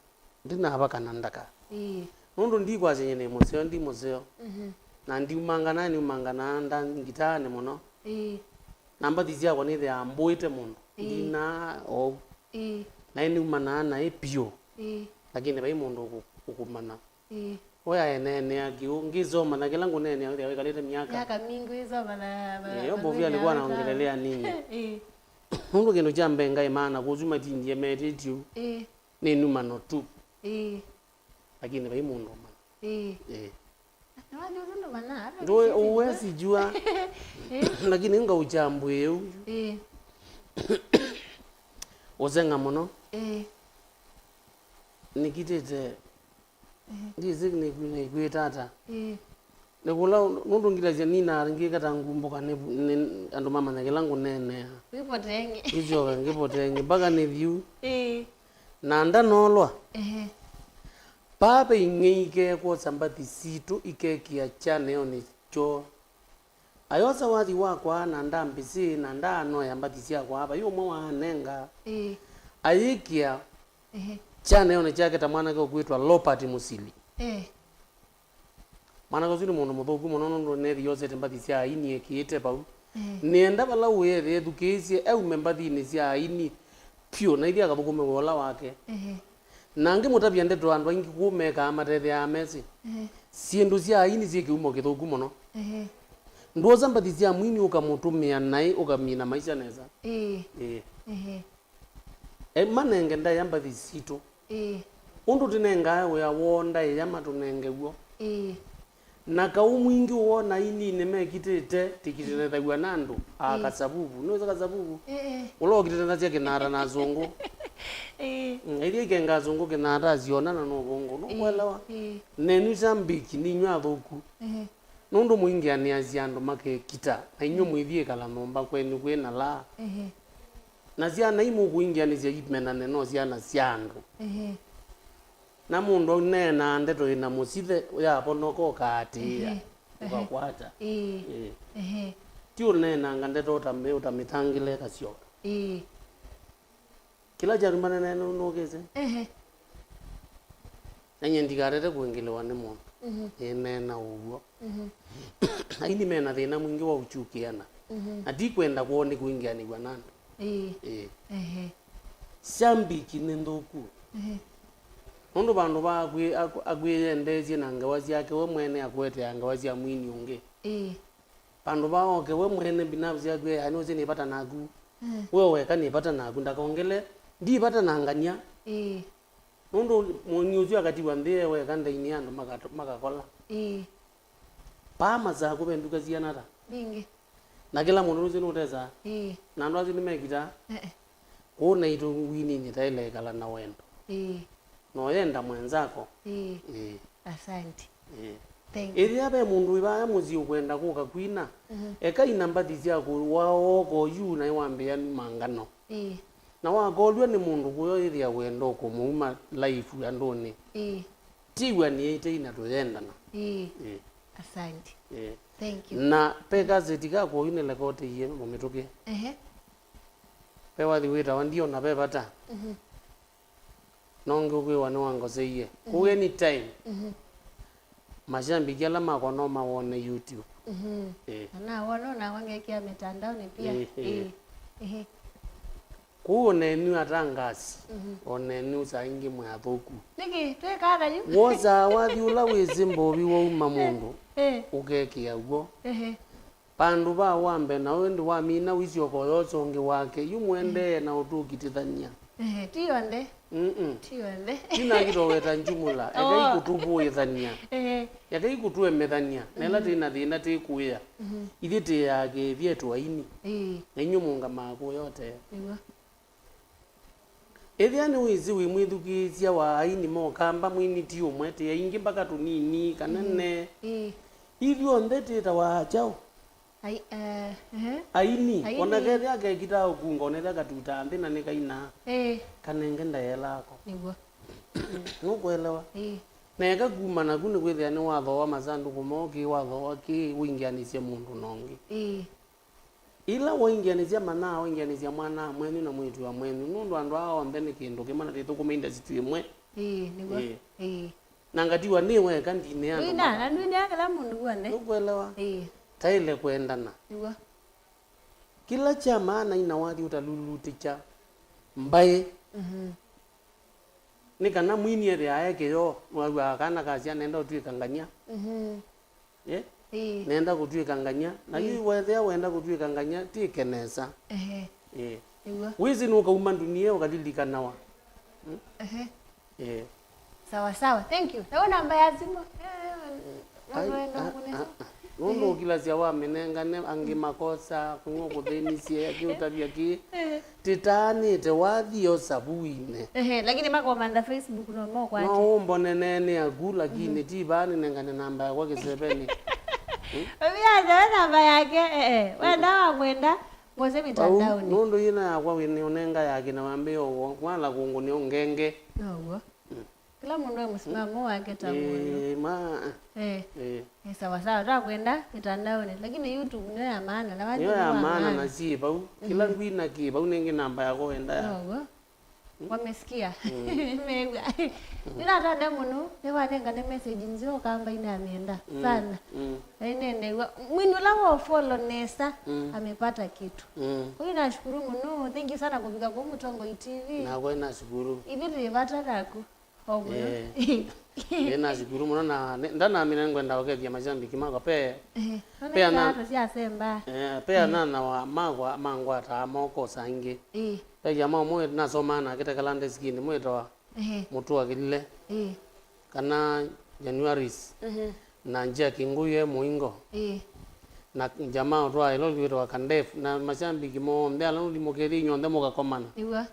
ndinavaka na ndaka. Ĩĩ. Nũndũ ndikwasya nyie nĩ mũseo, ndi mũseo. Mhm. Na ndiumanga na niumanga na nda ngitaanĩ mũno. Ĩĩ. Na mbathi syakwa nĩthĩaa mbũĩte mũno. Ĩĩ. Ndinaa oou. Ĩĩ. Na niumanaa naĩ piũ. Ĩĩ. Lakini vai mũndũ ũkũ-, ũkũmana. Ĩĩ. We aeneenea kĩu, ngĩsoma na kĩla ngũneenea wĩthĩa wĩkalĩte myaka. Myaka mingĩ wĩsoma na, na, ĩĩ, na ũmbũvia alikuwa anaongelelea nini? Ĩĩ. Nũndũ kĩndũ kya mbee Ngai maana kũsu matindie metĩtye ũu. Ĩĩ. Nĩ numano tu. Ĩĩ. Lakini vai mũndũ ũmana. Ĩĩ. Ĩĩ. Na wathi ũsu ndũmana, hata ndũĩ, ndũsĩ. Huwezi jua. Ĩĩ. Lakini ngauchambwĩe ũu. Ĩĩ. Ũsenga mũno. Ĩĩ. Nĩkitĩte Ehe. Ndĩsĩ nĩkwĩ-, nĩkwĩta ata. Ĩĩ. Nĩ kũla nũndũ ngilasya nina ngĩka ta ngumbũka nĩ, nĩ andũ mamanya kĩla ngũneenea. Wĩvotenge. Ngĩsyoka ngĩvotenge mpaka nĩthiu. Ĩĩ. Na ndanolwa. Ehe. Vaa ve ing'ei ikeekwosa mbathi sitũ ikeekĩa kyaneonĩ kyoo. Ayosa wathi wakwa na ndambĩsĩ na ndaanoea mbathi syakwa, vai ũmwe waanenga, ĩĩ, ayĩkĩa, ehe, kyaneonĩ kyake ta mwanake ũkwĩtwa Robert Musili. Ĩĩ. Mwanake ũsu nĩ mũndũ mũthũku mũno nũndũ nethi yosete mbathi sya aini ekĩĩte vau. Ĩĩ. Nĩenda vala ũĩ ethĩe ethukĩĩsye aume mbathinĩ sya aini vyũ na ithi akathũkũme wĩa ũla wake. Ĩĩ. Na ngĩmũtavya ndeto andũ aingĩ kũu mekaa matetheaa mesĩ. Ehe. Syĩndũ sya aini syĩ kĩumo kĩthũku mũno. Ehe. Ndwosa mbathi sya mwini ũkamũtũmĩa naĩ ũkamina maisha nesa. Ĩĩ. Ĩĩ. Ehe. E, manenge ndaĩa mbathi sitũ. Ĩĩ. Ũndũ tũnengaa wĩa woo ndaĩa matũnenge w'o. Ĩĩ. Na kaũ mwingĩ ũwona aininĩ mekitĩte tikitĩnĩthaw'a na andũ, a, ĩĩ, kasavuvu. Nĩwĩsĩ kasavuvu? Ĩĩ, ĩĩ. Ũla ũkitĩnĩthasya kĩnata na asũngũ. Ĩĩ. Mm, ĩthya ikenga asũngũ kĩnata asyona na nũvũngũ. Nũkwelewa? Ĩĩ, ĩĩ. Nenyu sambiki, ninyu athũku. Ĩĩ. Nũndũ mũingĩanĩasya andũ makekita, na inyw'ĩ, ĩĩ, mwĩthi ĩkala nyũmba kwenyu kwĩ na laa. Ĩĩ. Na syana imũkũingĩanĩsya imenane no syana sya andũ. Ĩĩ. Na mũndũ ũneenaa ndeto ĩna mũsithe, yaponoka ũkaatĩĩa, ehe, ehe, ũkakwata. Ĩĩ. Ĩĩ. Ehe. Ti ũneenanga ndeto ũtamĩ-, ũtamĩtangĩle ĩkasyoka. Ĩĩ. Kĩla kyatuma neneena nũnũkĩsye. Ehe. Na nyie ndikatete kũingĩlĩwa nĩ mũndũ. Mhm. Ĩneena ũw'o. Mhm. Aini mena thĩna mwingĩ wa ũkyukĩana. Mhm. Na ti kwenda kwoo nĩ kũingĩanĩw'a na andũ. Ĩĩ. Ĩĩ. Ehe. Shabiki nĩ nthũku. Ehe. Nũndũ vandũ va akwĩ-, akwĩ-, akwĩyendeesye na ngewa syake, we mwene akũetea ngewa sya mwini ũngĩ. Ĩĩ. Vandũ va oke we mwene binafsi akwĩe, "Yaani ũsĩ nĩ vata naku." Mm. We weka nĩ vata naku, ndakongele, "Ndi vata na ngania." Ĩĩ. Nũndũ mũini ũsu akatiwa nthĩ e weka ndainĩ ya andũ makato-, makakola. Ĩĩ. Paa masaa kũve nduka siana ata. Mbingĩ. Na kĩla mũndũ nũsĩ nũtesaa. Ĩĩ. Na andũ asu nĩmekitaa. Eh, eh. Kũu naitũ wininĩ taĩle ĩkala na wendo. Ĩĩ. Na ũyenda mwenzako. Ĩĩ. Ĩĩ. Asante. Ĩĩ. Thank you. Ĩthĩa ve mũndũ wĩ vaya mũsyĩ ũkwenda kũka kwina, mhm, eka ina mbathi syaku wa woko yu na wambĩĩa numa ngano. Ĩĩ. Na wakolw'a nĩ mũndũ kũyo ĩthĩa wendo ũkũmũuma life andũnĩ. Ĩĩ. Tiw'a nĩ ĩtei na tũyendana. Ĩĩ. Ĩĩ. Asante. Ĩĩ. Thank you. Na pe kaseti ka kwoyu nĩlekoteie mũmĩtũkĩ. Ehe. Pe wathi wĩtawa ndiona ve vata. Mhm. No ngĩkwĩwa nĩwangoseie. Mhm. Kũu anytime. Mhm. Mashambiki ala makwa no mawone YouTube. Mhm. Eh. Na nawona onakwa ngekĩa mĩtandaonĩ pia. Eh, eh. Eh. Ehe. Kũu onenyu atangasi. Mhm. Onenyu saa ingĩ mwĩ athũku. Nĩkĩ? Twĩkatha yu? Wosaa wathi ũla wĩsĩ mbovi wauma mũndũ. Eh. Ũkekĩa w'o. Ehe. Vandũ va wambe na ũyũ ndĩ wamina wĩsyoka ũyoosa ũngĩ wake, yu mũendee na ũtũkitĩthany'a. Ehe, ti yonthe. Mm-mm. Ti yonthe. Ti nakita ũweta njumula, ekai, oh, kũtũvũĩthany'a. Ehe. Ekai kũtũemethany'a, na ĩla, mhm, twĩ na thĩna twĩkũĩa. Mhm. Ithyĩ twĩaa kĩĩvyetu aini. Ĩĩ. Na inyw'ĩ mũũngamaa kũya ũtee. Nĩw'o. Ĩthĩa nĩwĩsĩ wĩ mwĩthukĩĩsya wa aini ma Ũkamba, mwini ti ũmwe, twĩ aingĩ mpaka tũnini, kanene. Ĩĩ. Ĩĩ. Ithyonthe twĩtawa kyaũ? Ai-, eh, ehe. Aini. Aini. Ona kethĩa kekitaa ũkunga, ona ethĩa katutaa nthĩ na nĩkainaa. Ĩĩ. Kanenge ndaela ako. Nĩw'o. Nũkũelewa? Ĩĩ. Na eka kuma naku nĩkwĩthĩa nĩwathooa masandũkũ moo, kĩ wathooa kĩ, ũingĩanĩsye mũndũ na ũngĩ. Ĩĩ. Ĩla waingĩanĩsya manaa, waingĩanĩsya mwana-a-mwenyu na mwĩĩtu-a-mwenyu, nũndũ andũ aa onthe nĩ kĩndũ kĩmwe na twĩthũkũma industry ĩmwe. Ĩĩ, nĩw'o. Ĩĩ. Ĩĩ. Na ngatiwa nĩ weka ndinea andũ. Ndwina, maka- na ndwinea kĩla mũndũ w'onthe. Nũkũelewa? Ĩĩ. Taĩle kwendana. Nĩw'o. Kĩla kya maana ina wathi ũtalulutĩkya mbaĩ. Mhm. Nĩ kana mwini ethĩae kĩyoo, nĩwaw'aa kana kasya nenda ũtw'ĩka ngany'a. Mhm. Eh? Ĩĩ. Nenda kũtw'ĩka ngany'a. Na, ĩĩ, yu wethĩa wenda kũtw'ĩka ngany'a, tw'ĩke nesa. Ehe. Ĩĩ. Nĩw'o. Wĩsĩ nũkauma ndunia ũkalilikanawa. Mm? Ehe. Ĩĩ. Sawa sawa. Thank you. Nawe namba ya simũ? Eh, eh, eh. Ai, mũndũ wenda a, kũnesa. A, a. Nũndũ, ehe, ũkilasya wamĩnengane, angĩ makosa, kũnywa kũthĩnisye, akĩũtavya kĩ. Ehe. Tĩtaanĩte wathi osa vuinĩ. Ehe, lakini makomantha Facebook no mokwati. No ũmbone neenea ku, lakini, mhm, ti vaa nĩnengane namba yakwa kĩsevenĩ. Hmm? Ũmĩanza we namba yake, eh, eh. Wenda wamwenda, mwose, au, mĩtandaonĩ. Nũndũ yĩna yakwa wĩnĩũnenga yake na wambĩĩa ũw'o, kwala kũngũnĩa ũngenge. Now'o. Mm. Kĩla mũndũ e mũsimamo wake ta mũndũ. Ĩĩ, ma. Eh. Ĩĩ. Ĩ sawa sawa, twakwenda mĩtandaonĩ, lakini YouTube nĩyo ya maana, na wathi nĩyo ya maana, na syĩ vau. Kĩla, mhm, ngwina kĩ vau, nĩngĩ namba yakwa wenda ya. Now'o. Mm. Wamesikia? Mm. Mew'a. Mm. Nĩnatata mũno, nĩwanengane message nzeo kamba inamĩenda, mm, sana. Mm. Na inenew'a. Mwini ũla wa follow nesa, mm, amepata kitu. Mm. Kwa hiyo nashukuru mũno. Thank you sana kũvika kwa Mũtongoi T V. Nakwa nashukuru. Ithyĩ twĩ vata naku. O mũno. Eh. Nĩ nashukuru mũno na nĩ-, ndanamina ngwenda ũkethia mashabiki makwa pe. Eh, pe ona ana-, irato syasemba. Eh, pe, eh, anana wa makwa mangwataa moko sangĩ. Eh. Pe ya mao mwe nasomaa nake Tekalande Skin mwĩtawa, eh, Mũtũa Kĩlile. Eh. Kana Januaris. Mhm. Na Njia Kĩngũyũ e Mũingo. Eh. Na jamaa ũtwaa ĩlo wĩtawa Kandef. Na mashabiki monthe ala nũlimũkĩthie inyonthe mũkakomana. Nĩw'o.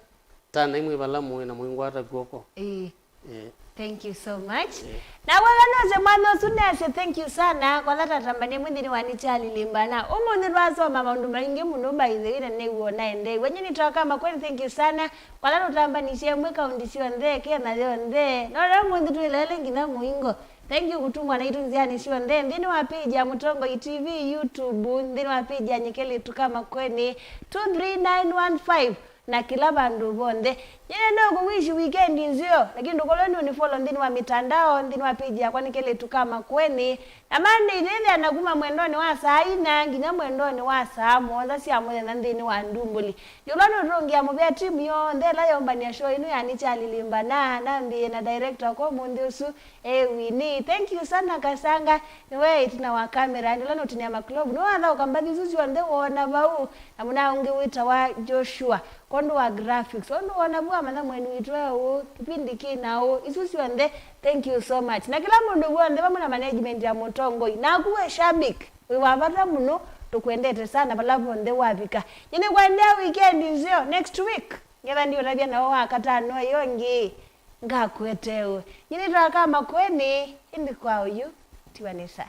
Tana imwe vala mũĩ na mũingwata kw'oko. Ĩĩ. Ĩĩ. Thank you so much. Ĩĩ. Na wega nose mwana ũsu nese, thank you sana. Kwa latata mbani mwĩthini wa ni Charlie Limbana. Ũmũnthĩ twasoma maũndũ maingĩ mũno by the way na nĩw'o naendeew'a. Nyini twaka makweli, thank you sana. Kwa latũtambanisye mwe kaunti syonthe, Kenya yonthe. No leo mũnthĩ twĩlele nginya Mũingo. Thank you kũtũmwa naitũ nzĩanĩ syonthe. Nthĩnĩ wa page ya Mũtongoi T V, YouTube, nthĩnĩ wa page ya Nyekeli Tukama Kweni, two three nine one five. na kĩla vandũ vonthe. Nyie nĩnũkũwishi weekend nzeo, lakini ndũkolwe nĩ ũnĩfollow nthĩnĩ wa mitandao, nthĩnĩ wa page yakwa nĩ Kelĩtu ka Makueni. Na Monday nĩthĩana kuma mwendonĩ wa saa inya nginya mwendonĩ wa saa mũonza sya mũthenya nthĩnĩ wa Ndumbũli. Yũla nũtũngĩa mũvea timu yonthe ĩla yombany'a show ĩno ya Nĩkyalilimbana, nambĩĩe na director kwa ũmũnthĩ ũsu, Ewini. Thank you sana Kasanga, nĩwe ĩtina wa kamera, ndĩla nũtinĩa makilovu. Nĩwathaũka mbathi isu syonthe woona vau, na mũna ũngĩ wĩtawa Joshua. Kwondũ wa graphics, ondũ wona vu amanya mweni witũ e ũũ, kĩpindi kĩ na ũũ, isu syonthe, thank you so much. Na kĩla mũndũ w'onthe vamwe na management ya Mũtongoi, naku we shabik, wĩ wa vata mũno, tũkwendete sana vala vonthe wavika. Nyie nĩkũendea weekend nzeo, next week ngetha ndiũtavya nawe Wakatano ĩyo ĩngĩ, ngakũete ũũ. Nyie nĩtwaka Makueni, ĩndĩ kwa ũyu, tiwa nesa.